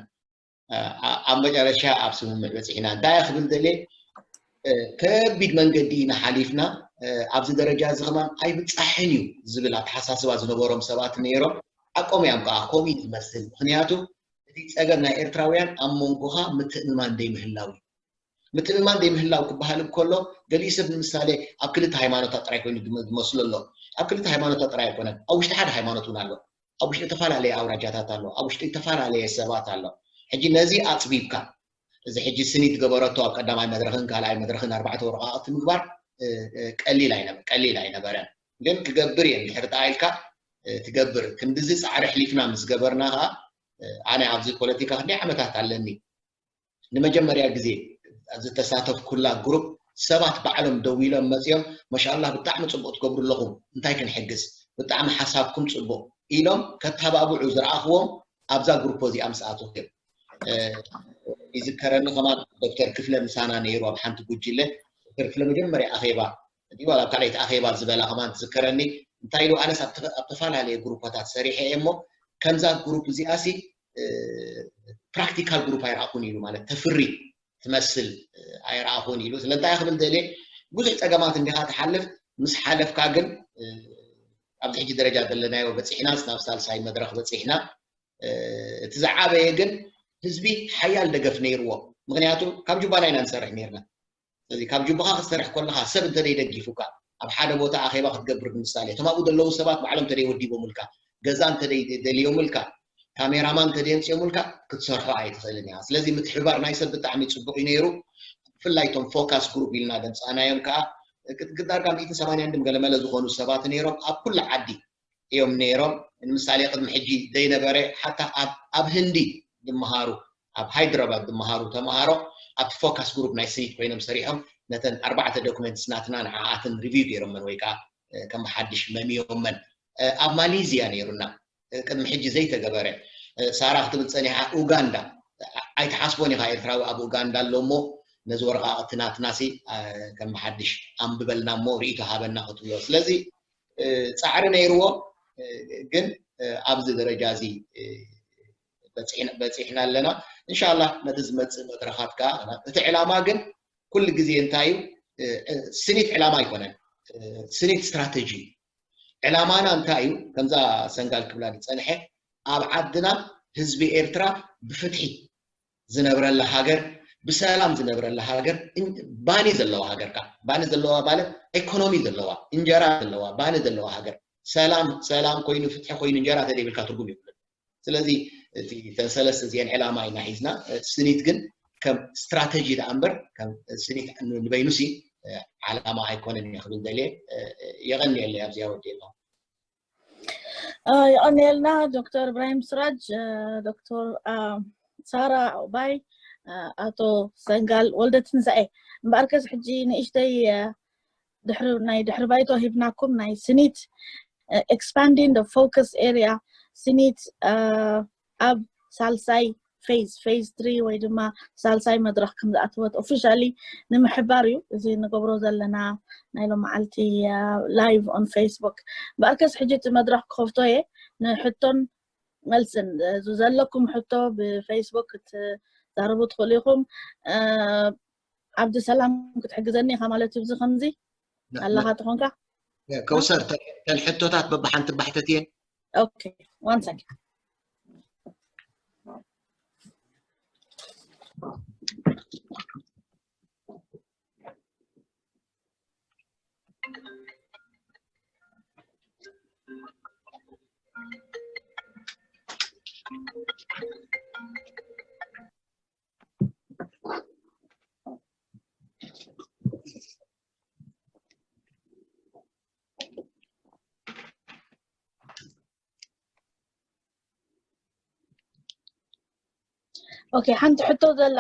ኣብ መጨረሻ ኣብ ስምምዕ በፂሕና። እንታይ ክብል ደልየ፣ ከቢድ መንገዲ ኢና ሓሊፍና፣ ኣብዚ ደረጃ እዚ ከማን ኣይብፃሕን እዩ ዝብል ኣተሓሳስባ ዝነበሮም ሰባት ነይሮም። ሓቆም እዮም ከዓ፣ ከምኡ እዩ ዝመስል። ምክንያቱ እቲ ፀገም ናይ ኤርትራውያን ኣብ መንጎኻ ምትእምማን ዘይምህላው እዩ። ምትእምማን ዘይምህላው ክበሃል እንከሎ ገሊኡ ሰብ ንምሳሌ ኣብ ክልተ ሃይማኖታት ጥራይ ኮይኑ ዝመስሎ ኣሎ። ኣብ ክልተ ሃይማኖታት ጥራይ ኣይኮነን፣ ኣብ ውሽጢ ሓደ ሃይማኖት እውን ኣሎ። ኣብ ውሽጢ ዝተፈላለየ ኣውራጃታት ኣሎ፣ ኣብ ውሽጢ ዝተፈላለየ ሰባት ኣሎ። ሕጂ ነዚ ኣፅቢብካ እዚ ሕጂ ስኒት ገበረቶ ኣብ ቀዳማይ መድረኽን ካልኣይ መድረኽን ኣርባዕተ ወረቓቕቲ ምግባር ቀሊል ኣይነበረን። ግን ክገብር እየ እንድሕር ደኣ ኢልካ ትገብር። ክንድዚ ፃዕሪ ኣሕሊፍና ምስ ገበርና ከዓ ኣነ ኣብዚ ፖለቲካ ክንደይ ዓመታት ኣለኒ። ንመጀመርያ ግዜ ዝተሳተፍኩላ ግሩፕ ሰባት ባዕሎም ደው ኢሎም መፂኦም፣ ማሻኣላህ ብጣዕሚ ፅቡቅ ትገብሩ ኣለኹም፣ እንታይ ክንሕግዝ፣ ብጣዕሚ ሓሳብኩም ፅቡቅ ኢሎም ከተባብዑ ዝረኣኽዎም ኣብዛ ግሩፕ እዚኣ ምስ ኣተኹ እዮም። ይዝከረኒ ከማን ዶክተር ክፍለ ምሳና ነይሩ ኣብ ሓንቲ ጉጅለ። ዶክተር ክፍለ መጀመርያ ኣኼባ ድዩ ዋላ ኣብ ካልኣይቲ ኣኼባ ዝበላ ከማን ትዝከረኒ። እንታይ ኢሉ፣ ኣነስ ኣብ ተፈላለየ ግሩፓታት ሰሪሐ እየ እሞ ከምዛ ግሩፕ እዚኣሲ ፕራክቲካል ግሩፕ ኣይረኣኹን ኢሉ፣ ማለት ተፍሪ ትመስል ኣይረኣኹን ኢሉ። ስለ እንታይ ክብል ደልየ፣ ብዙሕ ፀገማት እንዲኻ ትሓልፍ፣ ምስ ሓለፍካ ግን ኣብዚ ሕጂ ደረጃ ዘለናዮ በፂሕናስ ናብ ሳልሳይ መድረኽ በፂሕና። እቲ ዝዓበየ ግን ህዝቢ ሓያል ደገፍ ነይርዎ። ምክንያቱ ካብ ጁባና ኢና ንሰርሕ ነርና። ስለዚ ካብ ጁባኻ ክትሰርሕ ከለኻ ሰብ እንተደይ ደጊፉካ፣ ኣብ ሓደ ቦታ ኣኼባ ክትገብር ንምሳሌ፣ እቶም ኣብኡ ዘለዉ ሰባት ባዕሎም እንተደይ ወዲቦምልካ፣ ገዛ እንተደይ ደልዮምልካ፣ ካሜራማን እንተደይ ኣምፅኦምልካ ክትሰርሖ ኣይትኽእልን ኢኻ። ስለዚ ምትሕብባር ናይ ሰብ ብጣዕሚ ፅቡቅ እዩ ነይሩ። ብፍላይ እቶም ፎካስ ግሩፕ ኢልና ደምፃናዮም ከዓ ዳርጋ ሚእትን ሰማንያን ድም ገለመለ ዝኾኑ ሰባት ነይሮም ኣብ ኩሉ ዓዲ እዮም ነይሮም። ንምሳሌ ቅድሚ ሕጂ ዘይነበረ ሓታ ኣብ ኣብ ህንዲ ዝመሃሩ ኣብ ሃይድራባድ ዝመሃሩ ተምሃሮ ኣብቲ ፎካስ ግሩፕ ናይ ስኒት ኮይኖም ሰሪሖም ነተን ኣርባዕተ ዶክመንትስ ናትና ንዓኣትን ሪቪው ገይሮመን ወይ ከዓ ከም ብሓድሽ መሚዮመን። ኣብ ማሌዝያ ነይሩና ቅድሚ ሕጂ ዘይተገበረ። ሳራ ክትብል ፀኒሓ ኡጋንዳ ኣይትሓስቦን ኢኻ ኤርትራዊ ኣብ ኡጋንዳ ኣሎ እሞ ነዚ ወረቃቅቲ ናትናሲ ከም ብሓድሽ ኣንብበልና እሞ ርኢቶ ሃበና ክትብሎ። ስለዚ ፃዕሪ ነይርዎ፣ ግን ኣብዚ ደረጃ እዚ በፂሕና ኣለና። እንሻላ ነቲ ዝመፅእ መድረኻት ከዓ እቲ ዕላማ ግን ኩሉ ግዜ እንታይ እዩ? ስኒት ዕላማ ኣይኮነን፣ ስኒት ስትራተጂ እዩ። ዕላማና እንታይ እዩ? ከምዛ ሰንጋል ክብላ ዝፀንሐ ኣብ ዓድና ህዝቢ ኤርትራ ብፍትሒ ዝነብረላ ሃገር፣ ብሰላም ዝነብረላ ሃገር፣ ባኒ ዘለዋ ሃገር፣ ካ ባኒ ዘለዋ ማለት ኢኮኖሚ ዘለዋ፣ እንጀራ ዘለዋ፣ ባኒ ዘለዋ ሃገር። ሰላም ሰላም ኮይኑ ፍትሒ ኮይኑ እንጀራ ተደይብልካ ትርጉም ይብሉ። ስለዚ እቲ ተን ሰለስተ እዚአን ዕላማ ኢና ሒዝና። ስኒት ግን ከም ስትራተጂ ደኣ እምበር ከም ስኒት ንበይኑሲ ዓላማ ኣይኮነን እየ ክብል ደልየ። የቐንየለይ ኣብዚኣ ወዲእና። የቐንየልና ዶክተር እብራሂም ስራጅ፣ ዶክተር ሳራ ዑባይ፣ ኣቶ ሰንጋል ወልደ ትንሳኤ። እምበኣርከስ ሕጂ ንእሽተይ ድሕሪ ናይ ድሕሪ ባይቶ ሂብናኩም ናይ ስኒት expanding the focus area ስኒት ኣብ ሳልሳይ ፌዝ ፌዝ ትሪ ወይ ድማ ሳልሳይ መድረኽ ከም ዝኣተወት ኦፊሻሊ ንምሕባር እዩ እዚ ንገብሮ ዘለና ናይ ሎመዓልቲ live on Facebook። እምበኣርከስ ሕጂ እቲ መድረኽ ክኸፍቶ እየ ንሕቶን መልስን። ዘለኩም ሕቶ ብፌስቡክ ክትዛረቡ ትኽእሉ ኢኹም። ዓብዲ ሰላም ክትሕግዘኒ ኢኻ ማለት እዩ። እዚ ከምዚ ኣለኻ ትኾንካ ከውሰር፣ ተን ሕቶታት በብሓንቲ ባሕተት እየን። Okay, one second. Okay, ሓንቲ ሕቶ ዘላ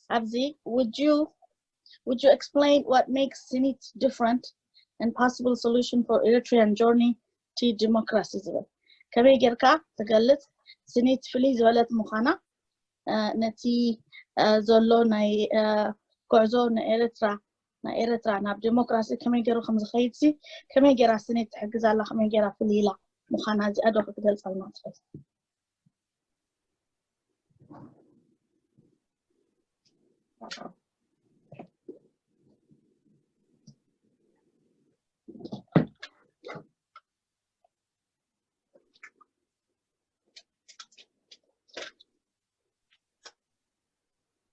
ኣብዚ would you would you explain what makes ስኒት different and possible solution for Eritrean journey to democracy ዝብል ከመይ ጌርካ ትገልጽ? ስኒት ፍልይ ዝበለት ምዃና ነቲ ዘሎ ናይ ጉዕዞ ንኤርትራ ናይ ኤርትራ ናብ ዴሞክራሲ ከመይ ገይሩ ከም ዝኸይድ ሲ ከመይ ገይራ ስኒት ትሕግዝ ኣላ ከመይ ገይራ ፍልይ ኢላ ምዃና እዚኣ ዶ ክትገልጸልና ትኽእል?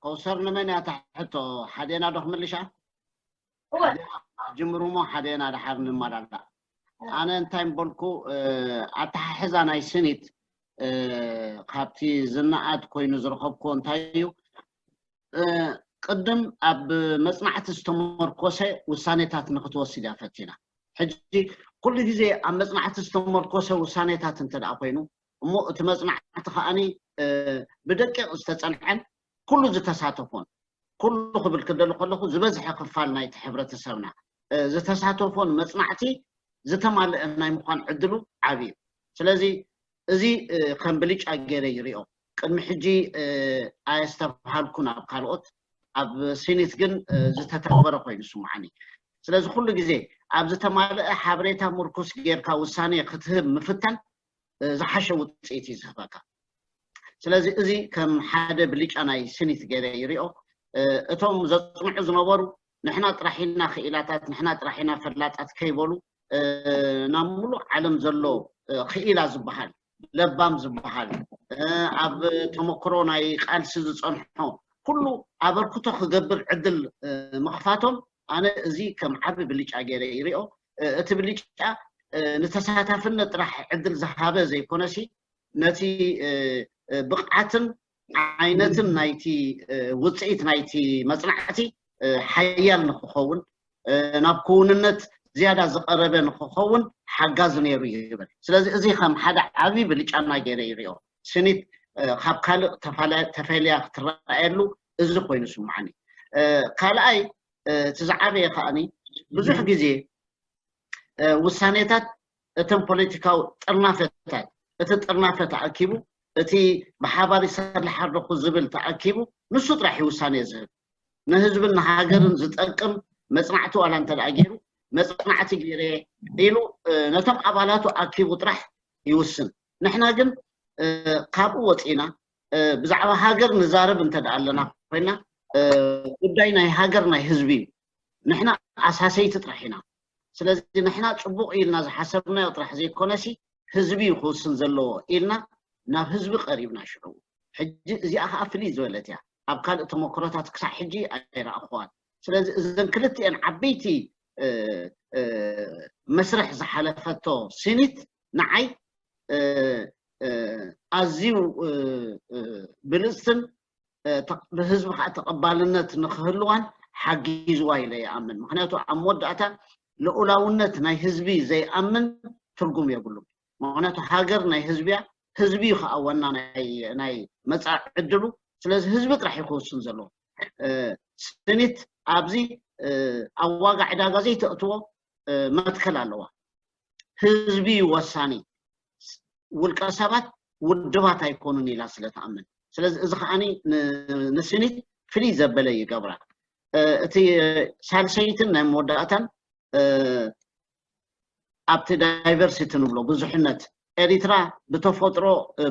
ከውሰር ንመን እያ እታ ሕቶ? ሓዴና ዶ ክምልሻ? ጅምሩ እሞ ሓዴና ድሓር ንመዳዳእ። ኣነ እንታይ ምበልኩ፣ ኣተሓሕዛ ናይ ስኒት ካብቲ ዝነኣድ ኮይኑ ዝረኸብኩዎ እንታይ እዩ፣ ቅድም ኣብ መፅናዕቲ ዝተመርኮሰ ውሳኔታት ንክትወስድ እያ ፈቲና። ሕጂ ኩሉ ግዜ ኣብ መፅናዕቲ ዝተመርኮሰ ውሳኔታት እንተ ደኣ ኮይኑ እሞ እቲ መፅናዕቲ ከዓኒ ብደቂቕ ዝተፀንዐን ኩሉ ዝተሳተፎን ኩሉ ክብል ክደሊ ከለኹ ዝበዝሐ ክፋል ናይቲ ሕብረተሰብና ዝተሳተፎን መፅናዕቲ ዝተማልአ ናይ ምዃን ዕድሉ ዓብዪ እዩ። ስለዚ እዚ ከም ብልጫ ገይረ ይሪኦ። ቅድሚ ሕጂ ኣየስተብሃልኩን ኣብ ካልኦት፣ ኣብ ሲኒት ግን ዝተተግበረ ኮይኑ ይስምዓኒ። ስለዚ ኩሉ ግዜ ኣብ ዝተማልአ ሓበሬታ ምርኩስ ጌርካ ውሳኔ ክትህብ ምፍታን ዝሓሸ ውፅኢት እዩ ዝህበካ። ስለዚ እዚ ከም ሓደ ብልጫ ናይ ስኒት ገይረ ይሪኦ። እቶም ዘፅንዑ ዝነበሩ ንሕና ጥራሕ ኢና ክኢላታት፣ ንሕና ጥራሕ ኢና ፈላጣት ከይበሉ ናብ ሙሉእ ዓለም ዘሎ ክኢላ ዝበሃል፣ ለባም ዝበሃል፣ ኣብ ተመክሮ ናይ ቃልሲ ዝፀንሖ ኩሉ ኣበርክቶ ክገብር ዕድል ምኽፋቶም ኣነ እዚ ከም ዓቢ ብልጫ ገይረ ይሪኦ። እቲ ብልጫ ንተሳታፍነት ጥራሕ ዕድል ዝሃበ ዘይኮነሲ ነቲ ብቕዓትን ዓይነትን ናይቲ ውፅኢት ናይቲ መፅናዕቲ ሓያል ንክኸውን ናብ ክውንነት ዝያዳ ዝቐረበ ንክኸውን ሓጋዚ ነይሩ ይብል። ስለዚ እዚ ከም ሓደ ዓብዪ ብልጫና ገይረ ይሪኦ። ስኒት ካብ ካልእ ተፈለያ ክትረኣየሉ እዚ ኮይኑ ስምዓኒ። ካልኣይ እቲ ዝዓበየ ከዓኒ ብዙሕ ግዜ ውሳኔታት እተን ፖለቲካዊ ጥርናፈታት እቲ ጥርናፈ ተኣኪቡ እቲ ብሓባር ይሰርሕ ኣለኹ ዝብል ተኣኪቡ ንሱ ጥራሕ እዩ ውሳኔ ዝህብ። ንህዝብን ንሃገርን ዝጠቅም መፅናዕቲ ዋላ እንተ ደኣ ገይሩ መፅናዕቲ ገይረ ኢሉ ነቶም ኣባላቱ ኣኪቡ ጥራሕ ይውስን። ንሕና ግን ካብኡ ወፂና ብዛዕባ ሃገር ንዛረብ እንተ ደኣ ኣለና ኮይና ጉዳይ ናይ ሃገር ናይ ህዝቢ እዩ። ንሕና ኣሳሰይቲ ጥራሕ ኢና። ስለዚ ንሕና ፅቡቕ ኢልና ዝሓሰብናዮ ጥራሕ ዘይኮነሲ ህዝቢ እዩ ክውስን ዘለዎ ኢልና ናብ ህዝቢ ቀሪብና ሽዑ። ሕጂ እዚኣ ከዓ ፍልይ ዝበለት እያ። ኣብ ካልእ ተመክሮታት ክሳዕ ሕጂ ኣይረኣኽዋን። ስለዚ እዘን ክልቲኤን ዓበይቲ መስርሕ ዝሓለፈቶ ሲኒት ንዓይ ኣዝዩ ብልፅትን ብህዝቢ ከዓ ተቐባልነት ንክህልዋን ሓጊዝዋ ኢለ ይኣምን። ምክንያቱ ኣብ መወዳእታ ልኡላውነት ናይ ህዝቢ ዘይኣምን ትርጉም የብሉን። ምክንያቱ ሃገር ናይ ህዝቢያ ህዝቢ እዩ ከዓ ዋና ናይ መፃኢ ዕድሉ። ስለዚ ህዝቢ ጥራሕ እዩ ክውስን ዘለዎ። ስኒት ኣብዚ ኣብ ዋጋ ዕዳጋ ዘይተእትዎ መትከል ኣለዋ። ህዝቢ እዩ ወሳኒ። ውልቀ ሰባት ውድባት ኣይኮኑን ኢላ ስለ ትኣምን። ስለዚ እዚ ከዓኒ ንስኒት ፍልይ ዘበለ ይገብራ። እቲ ሳልሰይትን ናይ መወዳእታን ኣብቲ ዳይቨርሲቲ ንብሎ ብዙሕነት ኤሪትራ ብተፈጥሮ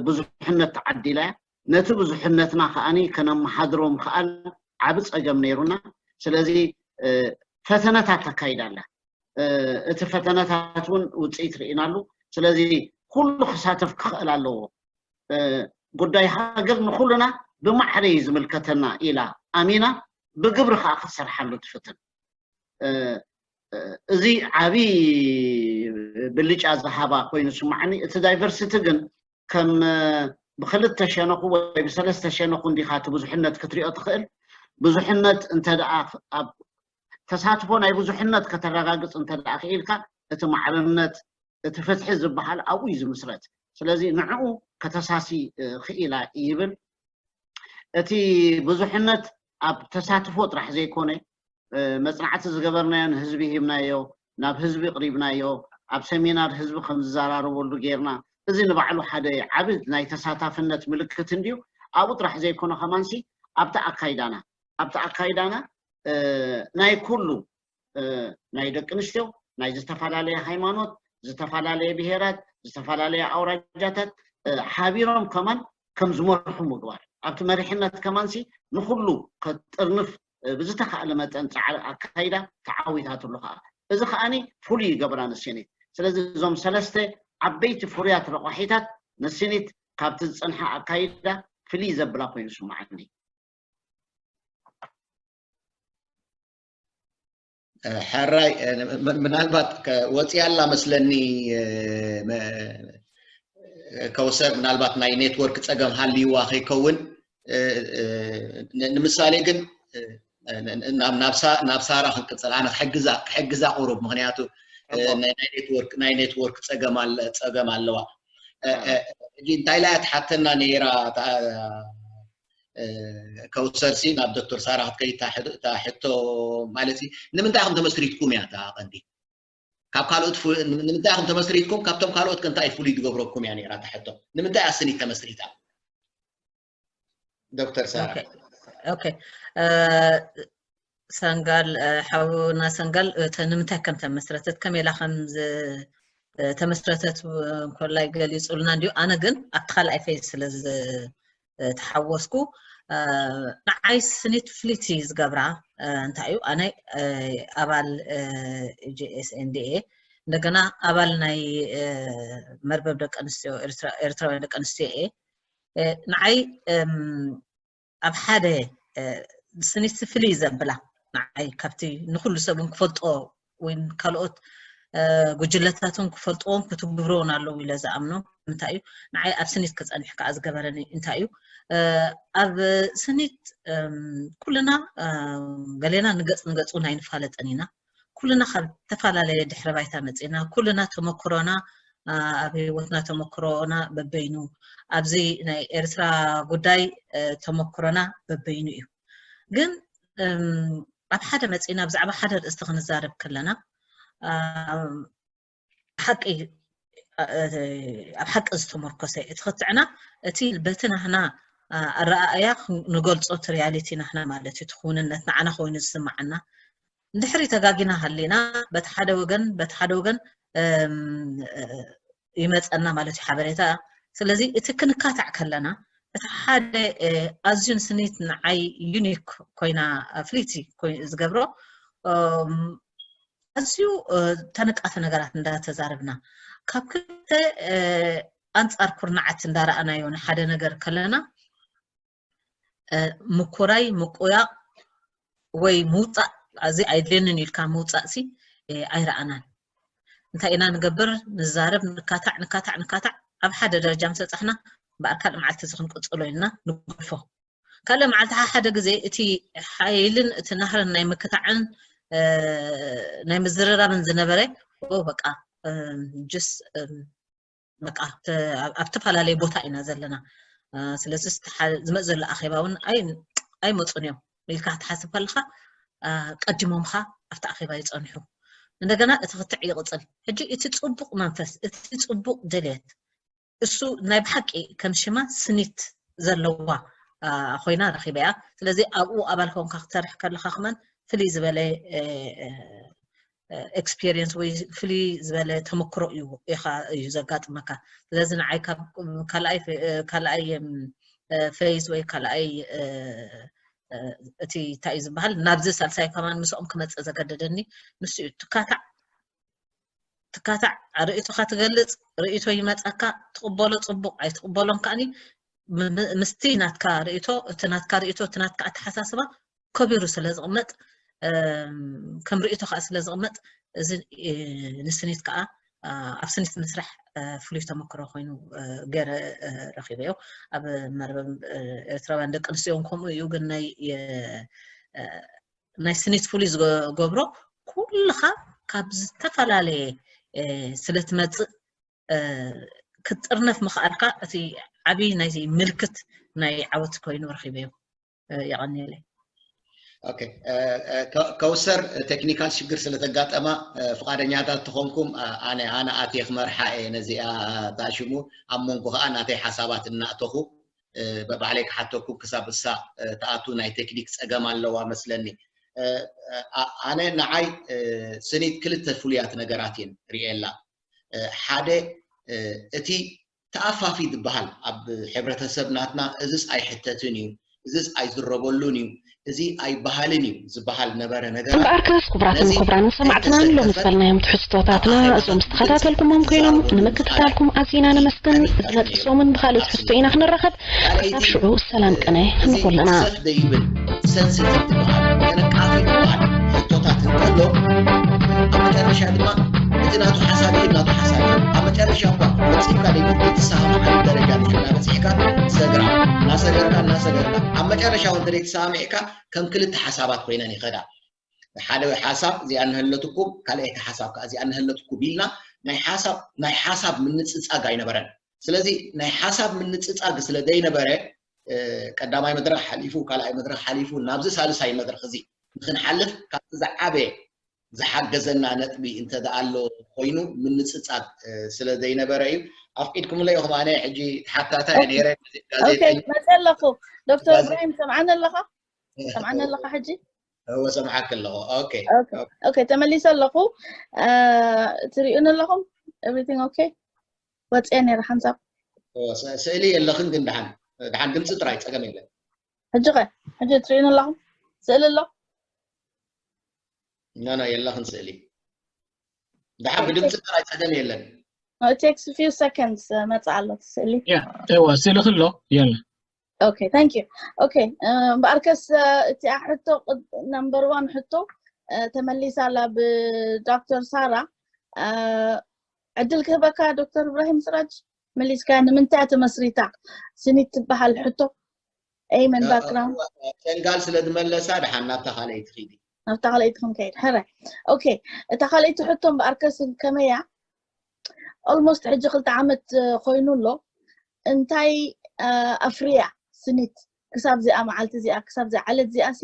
ብዙሕነት ተዓዲላ እያ። ነቲ ብዙሕነትና ከዓኒ ከነመሓድሮ ምኽኣል ዓቢ ጸገም ነይሩና። ስለዚ ፈተነታት ተካይዳ ኣላ። እቲ ፈተነታት እውን ውፅኢት ርኢናሉ። ስለዚ ኩሉ ክሳተፍ ክኽእል ኣለዎ። ጉዳይ ሃገር ንኩልና ብማዕረ እዩ ዝምልከተና ኢላ ኣሚና ብግብሪ ከዓ ክትሰርሓሉ ትፍትን። እዚ ዓብዪ ብልጫ ዝሃባ ኮይኑ ስማዓኒ። እቲ ዳይቨርሲቲ ግን ከም ብክልተ ሸነኹ ወይ ብሰለስተ ሸነኹ እንዲኻ እቲ ብዙሕነት ክትሪኦ ትኽእል። ብዙሕነት እንተ ደኣ ኣብ ተሳትፎ ናይ ብዙሕነት ከተረጋግፅ እንተ ደኣ ክኢልካ እቲ ማዕርነት እቲ ፍትሒ ዝበሃል ኣብኡ እዩ ዝምስረት። ስለዚ ንዕኡ ከተሳሲ ክኢላ ይብል። እቲ ብዙሕነት ኣብ ተሳትፎ ጥራሕ ዘይኮነ መፅናዕቲ ዝገበርናዮ ንህዝቢ ሂብናዮ፣ ናብ ህዝቢ ቅሪብናዮ፣ ኣብ ሰሚናር ህዝቢ ከም ዝዘራረበሉ ጌርና። እዚ ንባዕሉ ሓደ ዓቢ ናይ ተሳታፍነት ምልክት እንድዩ። ኣብኡ ጥራሕ ዘይኮነ ከማንሲ ኣብቲ ኣካይዳና ኣብቲ ኣካይዳና ናይ ኩሉ ናይ ደቂ ኣንስትዮ ናይ ዝተፈላለየ ሃይማኖት፣ ዝተፈላለየ ብሄራት፣ ዝተፈላለየ ኣውራጃታት ሓቢሮም ከማን ከም ዝመርሑ ምግባር ኣብቲ መሪሕነት ከማንሲ ንኩሉ ከጥርንፍ ብዝተኻእለ መጠን ፃዕሪ ኣካይዳ ተዓዊታትሉ ከዓ። እዚ ከዓኒ ፍሉይ ይገብራ ንሲኒት። ስለዚ እዞም ሰለስተ ዓበይቲ ፍሩያት ረቋሒታት ንሲኒት ካብቲ ዝፀንሓ ኣካይዳ ፍልይ ዘብላ ኮይኑ ይስምዓኒ። ሕራይ ምናልባት ወፂኣላ መስለኒ ከውሰር ምናልባት ናይ ኔትወርክ ፀገም ሃልይዋ ከይከውን ንምሳሌ ግን ናብ ሳራ ክንቅፅል ኣነ ክሕግዛ ቁሩብ ምክንያቱ ናይ ኔትወርክ ፀገም ኣለዋ ሕጂ እንታይ ላይ ትሓተና ነይራ ከውሰርሲ ናብ ዶክተር ሳራ ክትከይድ እታ ሕቶ ማለት ንምንታይ ከም ተመስሪትኩም እያ እታ ቀንዲ ካብ ካልኦት ንምንታይ ከም ተመስሪትኩም ካብቶም ካልኦት ከንታይ ፍሉይ ትገብረኩም እያ ነይራ እታ ሕቶ ንምንታይ ኣስኒት ተመስሪታ ዶክተር ሳራ ኦኬ ሰንጋል ሓውና ሰንጋል ንምንታይ ከም ተመስረተት ከመይ ኢላ ከም ተመስረተት እንኮላይ ገሊፁልና እንዲዩ ኣነ ግን ኣብቲ ካልኣይ ፌዝ ስለ ዝተሓወስኩ ንዓይ ስኒት ፍልይቲ ዝገብራ እንታይ እዩ ኣነ ኣባል ጂኤስኤንዲኤ እንደገና ኣባል ናይ መርበብ ደቂ ኣንስትዮ ኤርትራውያን ደቂ ኣንስትዮ እየ። ንዓይ ኣብ ሓደ ስኒት ፍልይ ዘብላ ንዓይ ካብቲ ንኩሉ ሰብ እውን ክፈልጦ ወይ ካልኦት ጉጅለታትን ክፈልጥዎም ክትግብርዎን ኣለዉ ኢለ ዝኣምኖ እንታይ እዩ ንዓይ ኣብ ስኒት ክፀንሕ ከዓ ዝገበረኒ እንታይ እዩ ኣብ ስኒት ኩልና ገሌና ንገፅ ንገፅ እውን ኣይንፋለጥን ኢና ኩልና ካብ ዝተፈላለየ ድሕረ ባይታ መፂና ኩልና ተመክሮና ኣብ ህይወትና ተመክሮና በበይኑ ኣብዚ ናይ ኤርትራ ጉዳይ ተመክሮና በበይኑ እዩ ግን ኣብ ሓደ መፂና ብዛዕባ ሓደ ርእስቲ ክንዛረብ ከለና ሓቂ ኣብ ሓቂ ዝተመርኮሰ እቲ ክትዕና እቲ በቲ ናህና ኣረኣእያ ንገልፆ እቲ ሪያሊቲ ናህና ማለት እዩ እቲ ክውንነት ንዓና ኮይኑ ዝስማዓና እንድሕሪ ተጋጊና ሃሊና በቲ ሓደ ወገን በቲ ሓደ ወገን ይመፀና ማለት እዩ ሓበሬታ ስለዚ እቲ ክንካታዕ ከለና እቲ ሓደ ኣዝዩ ንስኒት ንዓይ ዩኒክ ኮይና ፍልይቲ ዝገብሮ ኣዝዩ ተነቃፊ ነገራት እንዳተዛረብና ካብ ክልተ ኣንፃር ኩርናዓት እንዳረኣናዮ ንሓደ ነገር ከለና ምኩራይ ምቁያቕ ወይ ምውፃእ እዚ ኣይድልየንን ኢልካ ምውፃእ ሲ ኣይረኣናን እንታይ ኢና ንገብር ንዛረብ ንካታዕ ንካታዕ ንካታዕ ንካታዕ ኣብ ሓደ ደረጃ ምስ በፃሕና በኣር ካልእ መዓልቲ እዚ ክንቅፅሎ ኢልና ንገድፎ ካልእ መዓልቲ ሓደ ግዜ እቲ ሓይልን እቲ ናህርን ናይ ምክታዕን ናይ ምዝርራብን ዝነበረ በቃ ጅስ በቃ ኣብ ተፈላለየ ቦታ ኢና ዘለና ስለዚ ዝመፅ ዘሎ ኣኼባ እውን ኣይመፁን እዮም ኢልካ ክትሓስብ ከለካ ቀዲሞምካ ኣብቲ ኣኼባ ይፀንሑ እንደገና እቲ ክትዕ ይቕፅል ሕጂ እቲ ፅቡቕ መንፈስ እቲ ፅቡቕ ድልየት እሱ ናይ ብሓቂ ከም ሽማ ስኒት ዘለዋ ኮይና ረኺበያ ስለዚ ኣብኡ ኣባል ኮንካ ክትሰርሕ ከለካ ክመን ፍልይ ዝበለ ኤክስፒሪንስ ወይ ፍልይ ዝበለ ተመክሮ እዩ ኢኻ እዩ ዘጋጥመካ ስለዚ ንዓይ ካብ ካልኣይ ካልኣይ ፌዝ ወይ ካልኣይ እቲ እንታይ እዩ ዝበሃል ናብዚ ሳልሳይ ከማን ምስኦም ክመፅእ ዘገደደኒ ንሱ እዩ ትካታዕ ትካታዕ ርእይቶኻ ትገልፅ ርእይቶ ይመፀካ ትቕበሎ ፅቡቕ ኣይትቕበሎን ከዓኒ ምስቲ ናትካ ርእይቶ እቲ ናትካ ርእይቶ እቲ ናትካ ኣተሓሳስባ ከቢሩ ስለ ዝቕመጥ ከም ርእይቶ ከዓ ስለ ዝቕመጥ እዚ ንስኒት ከዓ ኣብ ስኒት ምስራሕ ፍሉይ ተመክሮ ኮይኑ ገረ ረኺበዮ ኣብ መርበብ ኤርትራውያን ደቂ ኣንስትዮ እውን ከምኡ እዩ ግን ናይ ናይ ስኒት ፍሉይ ዝገብሮ ኩልኻ ካብ ዝተፈላለየ ስለ ትመፅእ ክትጥርነፍ ምኽኣልካ እቲ ዓብዪ ናይ ምልክት ናይ ዓወት ኮይኑ ረኺበዮ። የቐንየለይ። ከውሰር ቴክኒካል ሽግር ስለተጋጠማ ፍቃደኛታት ተኾንኩም ኣነ ኣነ ኣትየ ክመርሓ እየ ነዚኣ ታሽሙ ኣብ መንጎ ከዓ ናተይ ሓሳባት እናእተኹ ባዕለይ ክሓተኩም ክሳብ እሳ ተኣቱ ናይ ቴክኒክ ፀገም ኣለዋ መስለኒ ኣነ ንዓይ ስኒት ክልተ ፍሉያት ነገራት እየን ርእየላ ሓደ እቲ ተኣፋፊ ዝበሃል ኣብ ሕብረተሰብ ናትና እዝስ ኣይሕተትን እዩ እዝስ ኣይዝረበሉን እዩ እዚ ኣይበሃልን እዩ ዝበሃል ነበረ ነገር እምበኣርከስ ክቡራትን ክቡራንን ሰማዕትና ሎሚ ዝበልናዮም ትሕዝቶታትና እዞም ዝተኸታተልኩሞም ኮይኖም ንምክትታልኩም ኣዚና ነመስግን እዚ መጥቅሶምን ብካልእ ትሕዝቶ ኢና ክንራኸብ ክሳብ ሽዑ ሰላም ቅነ ንኹልና ደይብል ሰንስቲቭ ዝበሃል ተነቃፊ ዝበሃል ሕቶታት እንከሎ ኣብ መጨረሻ ድማ እቲ ናቱ ሓሳብ እዩ ናቱ ሓሳብ እዩ ኣብ መጨረሻ እኳ ፈፂምካ ደይትሰማማዓሉ ደረጃ ድሕር እናበፅሕካ ሰግራ እናሰገርካ እናሰገርካ ኣብ መጨረሻ እውን ተደይተሰማሚዕካ ከም ክልተ ሓሳባት ኮይነን ይኸዳ ሓደ ሓሳብ እዚኣ እንሀለትኩም ካልኣይቲ ሓሳብ ከዓ እዚኣ እንሀለትኩም ኢልና ናይ ሓሳብ ናይ ሓሳብ ምንፅፃግ ኣይነበረን ስለዚ ናይ ሓሳብ ምንፅፃግ ስለ ዘይነበረ ቀዳማይ መድረክ ሓሊፉ ካልኣይ መድረክ ሓሊፉ ናብዚ ሳልሳይ መድረክ እዚ ንክንሓልፍ ካብቲ ዝዓበየ ዝሓገዘና ነጥቢ እንተደኣ ኣሎ ኮይኑ ምንፅፃግ ስለ ዘይነበረ እዩ ኣፍቂድኩምለ ኢኹም ኣነ ሕጂ ተሓታታ እየ ነይረ መፀ ኣለኹ ዶክተር እብራሂም ሰምዓኒ ኣለኻ ሰምዓኒ ኣለኻ ሕጂ እወ ሰምዓክ ኣለኹ ኦኬ ኦኬ ተመሊሰ ኣለኹ ትሪኡን ኣለኹም everything okay ወፅየ ነይረ ሓንሳብ ስእሊ የለኽን ግን ድሓን ድሓን ድምፂ ጥራይ ፀገም የለን ሕጂ ኸ ሕጂ ትሪኡን ኣለኹም ስእሊ ኣሎ ኖ ኖ የለኽን ስእሊ ድሓር ብድምፂ ጥራይ ፀገም የለን። It takes a few seconds መጽእ ኣሎ ስእሊ። Yeah, እዋ ስእሊ ክሎ የለ። Okay, thank you. Okay, እምበኣርከስ እቲኣ ሕቶ number one ሕቶ ተመሊሳ ኣላ ብዶክተር ሳራ። ዕድል ክህበካ ዶክተር እብራሂም ስራጅ፣ መሊስካ ንምንታይ ተመስሪታ ስኒት ትበሃል ሕቶ? Amen background. ሰንጋል ስለ ዝመለሳ ድሓን ናብታ ካልኣይቲ ኺዲ። ናብታ ካልኣይቲ ክንከይድ ሕረ። Okay, እታ ካልኣይቲ ሕቶ እምበኣርከስ ከመያ? Almost ሕጂ ክልተ ዓመት ኮይኑ ኣሎ። እንታይ ኣፍርያ ስኒት ክሳብ እዚኣ መዓልቲ እዚኣ ክሳብ እዚኣ ዓለት እዚኣ ሲ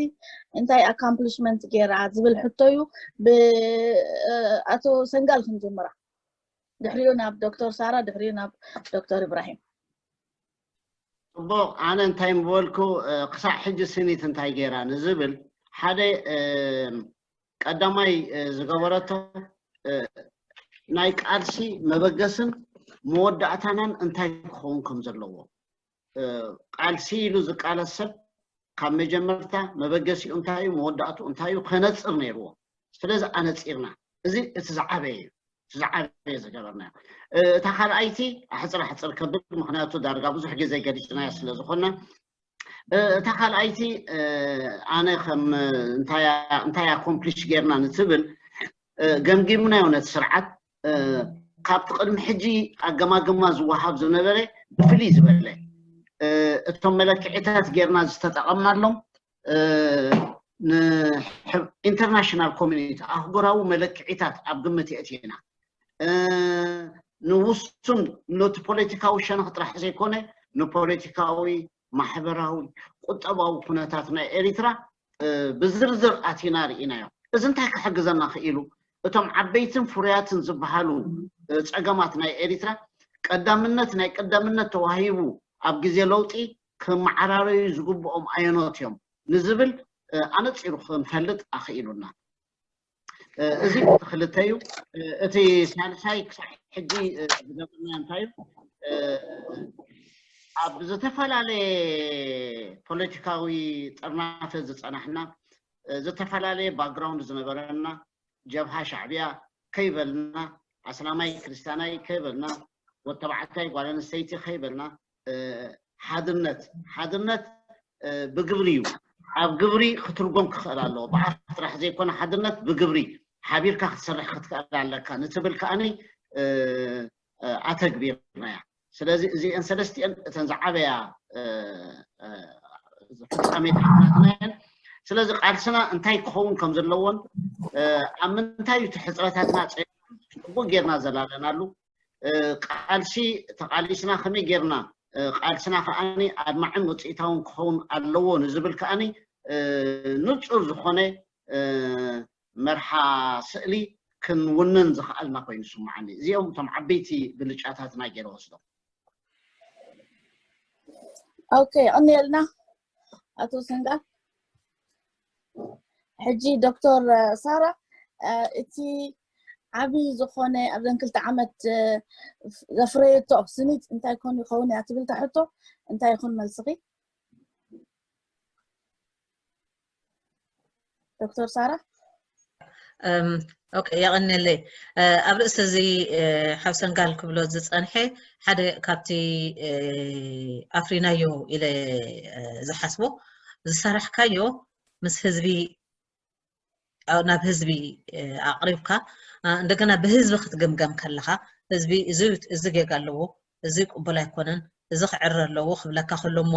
እንታይ accomplishment ገይራ ዝብል ሕቶ እዩ። ብኣቶ ሰንጋል ክንጅምራ፣ ድሕሪኡ ናብ ዶክተር ሳራ፣ ድሕሪኡ ናብ ዶክተር ኢብራሂም። ፅቡቕ። ኣነ እንታይ ምበልኩ፣ ክሳዕ ሕጂ ስኒት እንታይ ገይራ ንዝብል ሓደ ቀዳማይ ዝገበረቶ ናይ ቃልሲ መበገስን መወዳእታናን እንታይ ክኸውን ከም ዘለዎ፣ ቃልሲ ኢሉ ዝቃለስ ሰብ ካብ መጀመርታ መበገሲኡ እንታይ እዩ፣ መወዳእቱ እንታይ እዩ ከነፅር ነይርዎ። ስለዚ ኣነፂርና። እዚ እቲ ዝዓበየ እዩ። እቲ ዝዓበየ ዝገበርናዮ። እታ ካልኣይቲ ኣሕፅር ኣሕፅር ከብል፣ ምክንያቱ ዳርጋ ብዙሕ ግዜ ገሊፅናያ ስለ ዝኾንና፣ እታ ካልኣይቲ ኣነ ከም እንታይ accomplish ጌርና ንትብል ገምጊምናዮ ነቲ ስርዓት። ካብቲ ቅድሚ ሕጂ ኣገማግማ ዝወሃብ ዝነበረ ብፍልይ ዝበለ፣ እቶም መለክዒታት ጌርና ዝተጠቐምናሎም international community፣ ኣህጉራዊ መለክዒታት ኣብ ግምት የእቲና። ንውሱን ነቲ ፖለቲካዊ ሸነኽ ጥራሕ ዘይኮነ፣ ንፖለቲካዊ፣ ማሕበራዊ፣ ቁጠባዊ ኩነታት ናይ ኤሪትራ ብዝርዝር ኣቲና ርኢናዮ። እዚ እንታይ ክሕግዘና ክኢሉ? እቶም ዓበይትን ፍሩያትን ዝበሃሉ ፀገማት ናይ ኤሪትራ ቀዳምነት ናይ ቀዳምነት ተዋሂቡ ኣብ ግዜ ለውጢ ክመዓራረዩ ዝግብኦም ኣየኖት እዮም ንዝብል ኣነፂሩ ክንፈልጥ ኣኽኢሉና። እዚ እቲ ክልተ እዩ። እቲ ሳልሳይ ክሳዕ ሕጂ ዝገበርናዮ እንታይ እዩ? ኣብ ዝተፈላለየ ፖለቲካዊ ጥርናፈ ዝፀናሕና፣ ዝተፈላለየ background ዝነበረና፣ ጀብሃ ሻዕብያ ከይበልና፣ ኣስላማይ ክርስቲያናይ ከይበልና፣ ወተባዕታይ ጓል ኣንስተይቲ ከይበልና፣ ሓድነት ሓድነት ብግብሪ እዩ። ኣብ ግብሪ ክትርጎም ክኽእል ኣለዎ። ብኣፍ ጥራሕ ዘይኮነ ሓድነት ብግብሪ ሓቢርካ ክትሰርሕ ክትክእል ኣለካ ንትብል ከኣኒ ኣተግቢርናያ። ስለዚ እዚአን ሰለስቲአን እተን ዝዓበያ ፍጻሜታት ናትና እየን። ስለዚ ቃልስና እንታይ ክኸውን ከም ዘለዎን ኣብ ምንታይ እቲ ሕፅረታትና ፅቡቅ ጌርና ዘላለናሉ ቃልሲ ተቃሊስና ከመይ ጌርና ቃልስና ከዓኒ ኣድማዕን ውፅኢታውን ክኸውን ኣለዎ ንዝብል ከዓኒ ንፁር ዝኾነ መርሓ ስእሊ ክንውንን ዝኸኣልና ኮይኑ ይስምዓኒ። እዚኦም እቶም ዓበይቲ ብልጫታትና ገይረ ወስዶም። Okay, ቀኒልና ኣቶ ሰንጋል። ሕጂ ዶክተር ሳራ፣ እቲ ዓብዪ ዝኾነ ኣብዘን ክልተ ዓመት ዘፍረየቶ ስኒት እንታይ ኮን ይኸውን እያ ትብል ሕቶ እንታይ ይኹን መልስኺ? ዶክተር ሳራ። ኦኬ፣ የቐንየለይ። ኣብ ርእሲ እዚ ሓው ሰንጋል ክብሎ ዝፀንሐ ሓደ ካብቲ ኣፍሪናዮ ኢለ ዝሓስቦ ዝሰራሕካዮ ምስ ህዝቢ ናብ ህዝቢ ኣቕሪብካ እንደገና ብህዝቢ ክትግምገም ከለኻ ህዝቢ እዚ ጌጋ ኣለዎ፣ እዚ ቅቡል ኣይኮነን፣ እዚ ክዕረ ኣለዎ ክብለካ ከሎ እሞ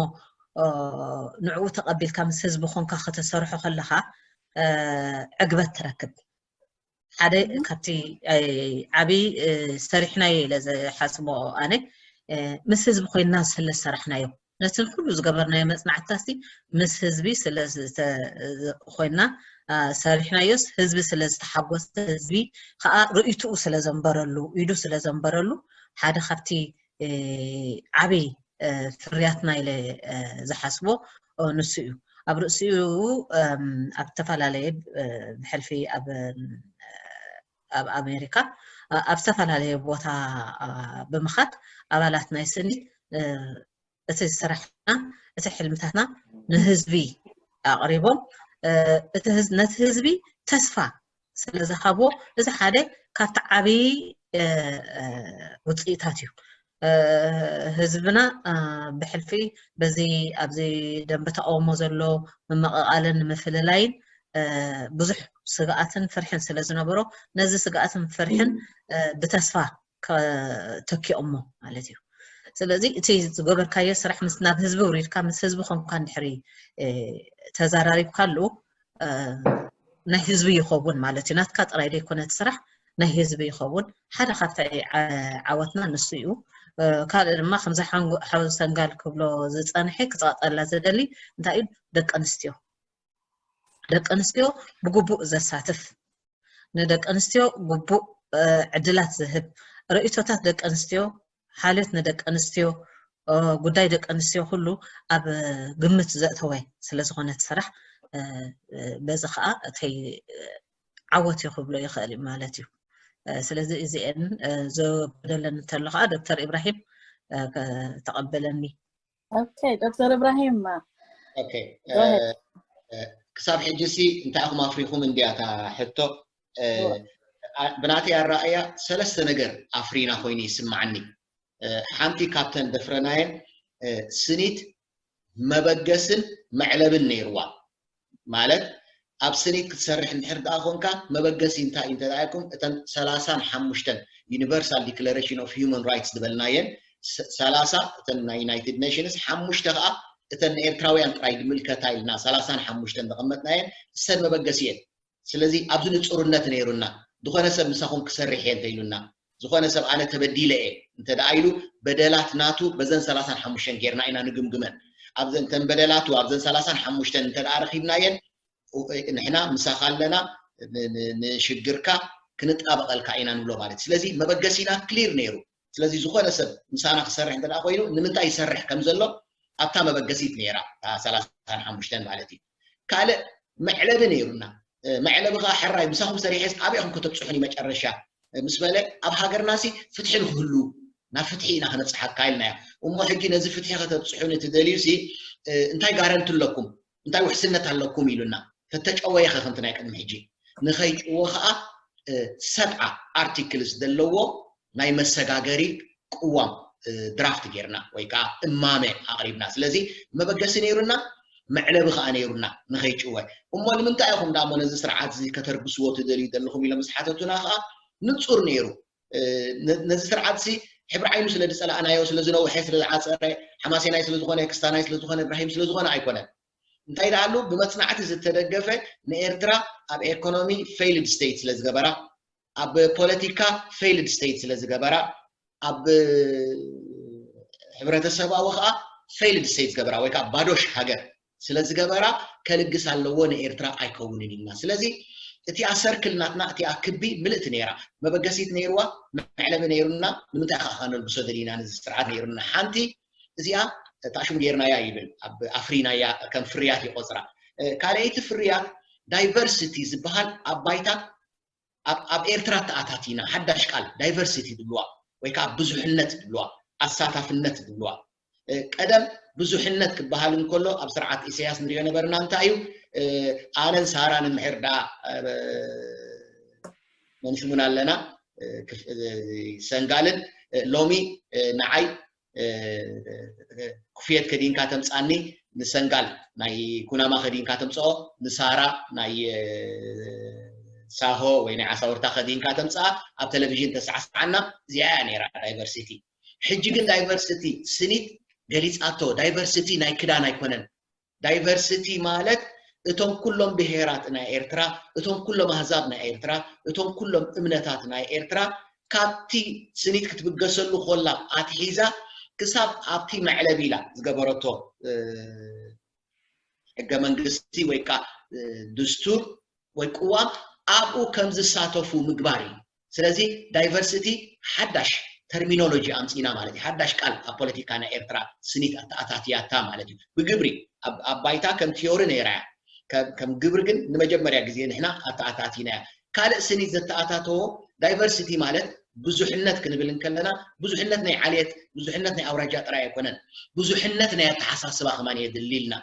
ንዕኡ ተቐቢልካ ምስ ህዝቢ ኮንካ ከተሰርሖ ከለኻ ዕግበት ትረክብ። ሓደ ካብቲ ዓብዪ ሰሪሕናዮ ኢለ ዝሓስቦ ኣነ ምስ ህዝቢ ኮይንና ስለ ዝሰራሕናዮ ነቲ ኩሉ ዝገበርናዮ መፅናዕትታሲ ምስ ህዝቢ ስለ ኮይንና ሰሪሕናዮስ ህዝቢ ስለ ዝተሓጎሰ ህዝቢ ከዓ ርእይትኡ ስለ ዘንበረሉ ኢዱ ስለ ዘንበረሉ ሓደ ካብቲ ዓብዪ ፍርያትና ኢለ ዝሓስቦ ንሱ እዩ። ኣብ ርእሲኡ ኣብ ዝተፈላለየ ብሕልፊ ኣብ ኣብ ኣሜሪካ ኣብ ዝተፈላለየ ቦታ ብምኻድ ኣባላት ናይ ስኒት እቲ ስራሕና እቲ ሕልምታትና ንህዝቢ ኣቕሪቦም ነቲ ህዝቢ ተስፋ ስለ ዝሃብዎ እዚ ሓደ ካብቲ ዓብዪ ውፅኢታት እዩ። ህዝብና ብሕልፊ በዚ ኣብዚ ደንበ ተቃውሞ ዘሎ ምምቕቓልን ምፍልላይን ብዙሕ ስግኣትን ፍርሕን ስለ ዝነበሮ፣ ነዚ ስግኣትን ፍርሕን ብተስፋ ተኪኦሞ ማለት እዩ። ስለዚ እቲ ዝገበርካዮ ስራሕ ምስ ናብ ህዝቢ ውሪድካ ምስ ህዝቢ ኮንካ እንድሕሪ ተዘራሪብካሉ ናይ ህዝቢ ይኸውን ማለት እዩ። ናትካ ጥራይ ዘይኮነ እቲ ስራሕ ናይ ህዝቢ ይኸውን። ሓደ ካብቲ ዓወትና ንሱ እዩ። ካልእ ድማ ከምዚ ሓው ሰንጋል ክብሎ ዝፀንሐ ክፀቕጠላ ዝደሊ እንታይ እዩ? ደቂ ኣንስትዮ ደቂ ኣንስትዮ ብግቡእ ዘሳትፍ፣ ንደቂ ኣንስትዮ ግቡእ ዕድላት ዝህብ፣ ርእይቶታት ደቂ ኣንስትዮ፣ ሓልዮት ንደቂ ኣንስትዮ፣ ጉዳይ ደቂ ኣንስትዮ ኩሉ ኣብ ግምት ዘእተወ ስለ ዝኾነ እቲ ስራሕ፣ በዚ ከዓ እተይ ዓወት እዩ ክብሎ ይኽእል እዩ ማለት እዩ። ስለዚ እዚአን ዘጎደለን እንተሎ ከዓ ዶክተር ኢብራሂም ተቐበለኒ። ኦኬ ዶክተር ኢብራሂም ኦኬ ክሳብ ሕጂ ሲ እንታይ ኢኹም ኣፍሪኹም እንድያ እታ ሕቶ። ብናተይ ኣረኣእያ ሰለስተ ነገር ኣፍሪና ኮይኑ ይስማዓኒ። ሓንቲ ካብተን ደፍረናየን ስኒት መበገስን መዕለብን ነይርዋ። ማለት ኣብ ስኒት ክትሰርሕ እንድሕር ደኣ ኮንካ መበገሲ እንታይ እዩ እንተደኣኩም እተን ሰላሳን ሓሙሽተን Universal Declaration of Human Rights ዝበልናየን ሰላሳ እተን ናይ United Nations ሓሙሽተ ከዓ እተን ንኤርትራውያን ጥራይ ድምልከታ ኢልና ሰላሳን ሓሙሽተን ዘቐመጥናየን እሰን መበገሲ እየን። ስለዚ ኣብዚ ንጹርነት ነይሩና ዝኾነ ሰብ ምሳኹም ክሰርሕ እየ እንተኢሉና ዝኾነ ሰብ ኣነ ተበዲለ እየ እንተ ደኣ ኢሉ በደላት ናቱ በዘን ሰላሳን ሓሙሽተን ጌርና ኢና ንግምግመን። ኣብዘን ተን በደላቱ ኣብዘን ሰላሳን ሓሙሽተን እንተ ደኣ ረኺብናየን ንሕና ምሳኻ ኣለና ንሽግርካ ክንጣበቐልካ ኢና ንብሎ ማለት እዩ። ስለዚ መበገሲና ክሊር ነይሩ። ስለዚ ዝኾነ ሰብ ምሳና ክሰርሕ እንተ ደኣ ኮይኑ ንምንታይ ይሰርሕ ከም ዘሎ ኣብታ መበገሲት ነይራ እታ ሰላሳን ሓሙሽተን ማለት እዩ። ካልእ መዕለቢ ነይሩና። መዕለቢ ከዓ ሕራይ ምሳኹም ሰሪሐስ ኣበይ ኢኹም ከተብፅሑኒ መጨረሻ ምስ በለ ኣብ ሃገርናሲ ፍትሒ ንክህሉ ናብ ፍትሒ ኢና ከነብፅሓካ ኢልናዮ። እሞ ሕጂ ነዚ ፍትሒ ከተብፅሑኒ ትደልዩሲ እንታይ ጋረንቲ ኣለኩም እንታይ ውሕስነት ኣለኩም ኢሉና። ተተጨወየ ከ ከምቲ ናይ ቅድሚ ሕጂ ንኸይጭወ ከዓ ሰብዓ ኣርቲክልስ ዘለዎ ናይ መሰጋገሪ ቅዋም ድራፍት ጌርና ወይ ከዓ እማመ ኣቕሪብና። ስለዚ መበገሲ ነይሩና መዕለቢ ከዓ ነይሩና ንኸይጭወ። እሞ ንምንታይ ኢኹም ዳሞ ነዚ ስርዓት እዚ ከተርግስዎ ትደልዩ ዘለኹም ኢሎም ዝሓተቱና ከዓ ንፁር ነይሩ። ነዚ ስርዓት እዚ ሕብሪ ዓይኑ ስለ ዝፀላእናዮ ስለ ዝነውሐ ስለ ዝዓፀረ ሓማሴናይ ስለ ዝኾነ ክስታናይ ስለ ዝኾነ እብራሂም ስለ ዝኾነ ኣይኮነን። እንታይ ደኣሉ ብመፅናዕቲ ዝተደገፈ ንኤርትራ ኣብ ኤኮኖሚ ፌይልድ ስቴት ስለ ዝገበራ ኣብ ፖለቲካ ፌይልድ ስቴት ስለ ዝገበራ ኣብ ሕብረተሰባዊ ከዓ ፌይልድ ስቴት ዝገበራ ወይ ከዓ ባዶሽ ሃገር ስለ ዝገበራ ከልግስ ኣለዎ ንኤርትራ ኣይከውንን ኢልና። ስለዚ እቲኣ ሰርክል ናትና እቲኣ ክቢ ምልእቲ ነይራ መበገሲት ነይርዋ መዕለቢ ነይሩና። ንምንታይ ከዓ ከነልግሶ ደሊና ነዚ ስርዓት ነይሩና። ሓንቲ እዚኣ ታሽሙ ጌርናያ ይብል ኣብ ኣፍሪናያ ከም ፍርያት ይቆፅራ። ካልኣይቲ ፍርያት ዳይቨርሲቲ ዝበሃል ኣብ ባይታ ኣብ ኤርትራ ተኣታቲና ሓዳሽ ቃል ዳይቨርሲቲ ዝብልዋ ወይ ከዓ ብዙሕነት ዝብልዋ ኣሳታፍነት ዝብልዋ። ቀደም ብዙሕነት ክበሃል እንከሎ ኣብ ስርዓት ኢሳያስ ንሪኦ ነበርና እንታይ እዩ ኣነን ሳራን እንድሕር ደኣ መንሽሙን ኣለና ሰንጋልን ሎሚ ንዓይ ኩፍየት ከዲንካ ተምፃኒ ንሰንጋል ናይ ኩናማ ከዲንካ ተምፅኦ ንሳራ ናይ ሳሆ ወይ ናይ ዓሳውርታ ከዲንካ ተምፅኣ ኣብ ቴሌቪዥን ተሳዕስዓና እዚኣ እያ ነይራ ዳይቨርሲቲ። ሕጂ ግን ዳይቨርሲቲ ስኒት ገሊፃቶ ዳይቨርሲቲ ናይ ክዳን ኣይኮነን። ዳይቨርሲቲ ማለት እቶም ኩሎም ብሄራት ናይ ኤርትራ እቶም ኩሎም ኣህዛብ ናይ ኤርትራ እቶም ኩሎም እምነታት ናይ ኤርትራ ካብቲ ስኒት ክትብገሰሉ ኮላ ኣትሒዛ ክሳብ ኣብቲ መዕለቢ ኢላ ዝገበረቶ ሕገ መንግስቲ ወይ ከዓ ድስቱር ወይ ቅዋም ኣብኡ ከም ዝሳተፉ ምግባር እዩ። ስለዚ ዳይቨርሲቲ ሓዳሽ ተርሚኖሎጂ ኣምፂና ማለት እዩ። ሓዳሽ ቃል ኣብ ፖለቲካ ናይ ኤርትራ ስኒት ኣተኣታትያታ ማለት እዩ። ብግብሪ ኣብ ባይታ ከም ቲዮሪ ነይራ እያ። ከም ግብሪ ግን ንመጀመርያ ግዜ ንሕና ኣተኣታቲና እያ። ካልእ ስኒት ዘተኣታተዎ ዳይቨርሲቲ ማለት ብዙሕነት ክንብል እንከለና ብዙሕነት ናይ ዓሌት ብዙሕነት ናይ ኣውራጃ ጥራይ ኣይኮነን። ብዙሕነት ናይ ኣተሓሳስባ ከማን የድሊ ኢልና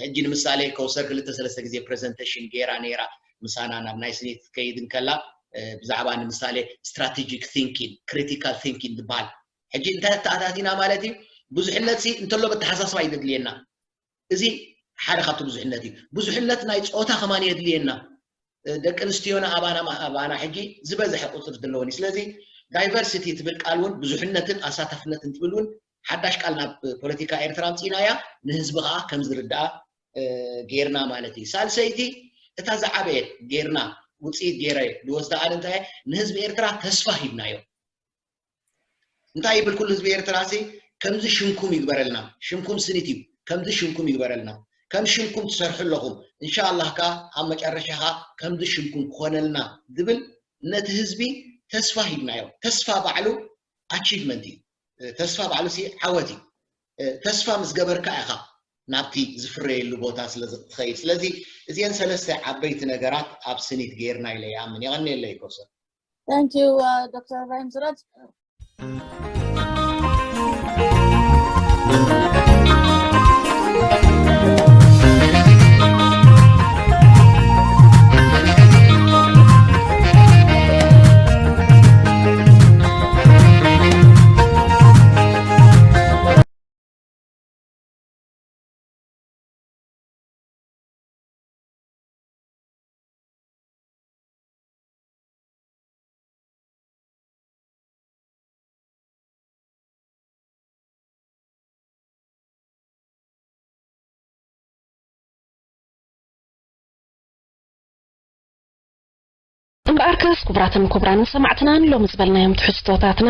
ሕጂ ንምሳሌ ከውሰር ክልተ ሰለስተ ግዜ ፕሬዘንቴሽን ገይራ ነይራ ምሳና ናብ ናይ ስኒት ከይድ እንከላ ብዛዕባ ንምሳሌ strategic thinking፣ critical thinking ዝበሃል። ሕጂ እንታይ ኣተኣታቲና ማለት እዩ? ብዙሕነት ሲ እንተሎ በተሓሳስባ እዩ ዘድልየና። እዚ ሓደ ካብቲ ብዙሕነት እዩ። ብዙሕነት ናይ ፆታ ከማን የድልየና። ደቂ ኣንስትዮና ኣባና ኣባና ሕጂ ዝበዝሐ ቁፅሪ ዘለወን እዩ። ስለዚ ዳይቨርሲቲ ትብል ቃል እውን ብዙሕነትን ኣሳታፍነትን ትብል እውን ሓዳሽ ቃል ናብ ፖለቲካ ኤርትራ ኣምፂእናያ፣ ንህዝቢ ከዓ ከም ዝርዳኣ ጌርና ማለት እዩ። ሳልሰይቲ እታ ዝዓበየት ጌርና ውፅኢት ገይረ ዝወስዳ ቃል እንታይ ንህዝቢ ኤርትራ ተስፋ ሂብናዮ። እንታይ ይብል ኩሉ ህዝቢ ኤርትራ ሲ ከምዚ ሽምኩም ይግበረልና። ሽምኩም ስኒት እዩ። ከምዚ ሽምኩም ይግበረልና። ከም ሽምኩም ትሰርሑ ኣለኹም። እንሻላህ ከ ኣብ መጨረሻ ከ ከምዚ ሽምኩም ክኾነልና ዝብል ነቲ ህዝቢ ተስፋ ሂብናዮ። ተስፋ ባዕሉ ኣቺቭመንት እዩ። ተስፋ ባዕሉ ሲ ዓወት እዩ። ተስፋ ምስ ገበርካ ኢኻ ናብቲ ዝፍረየሉ ቦታ ስለ ትኸይድ። ስለዚ እዚአን ሰለስተ ዓበይቲ ነገራት ኣብ ስኒት ጌርና ኢለ ይኣምን። የቐንየለይ ኮሰ። Thank you, uh, Doctor Ibrahim Siraj. እምበኣርከስ ክቡራትን ክቡራንን ሰማዕትናን ሎሚ ዝበልናዮም ትሕዝቶታትና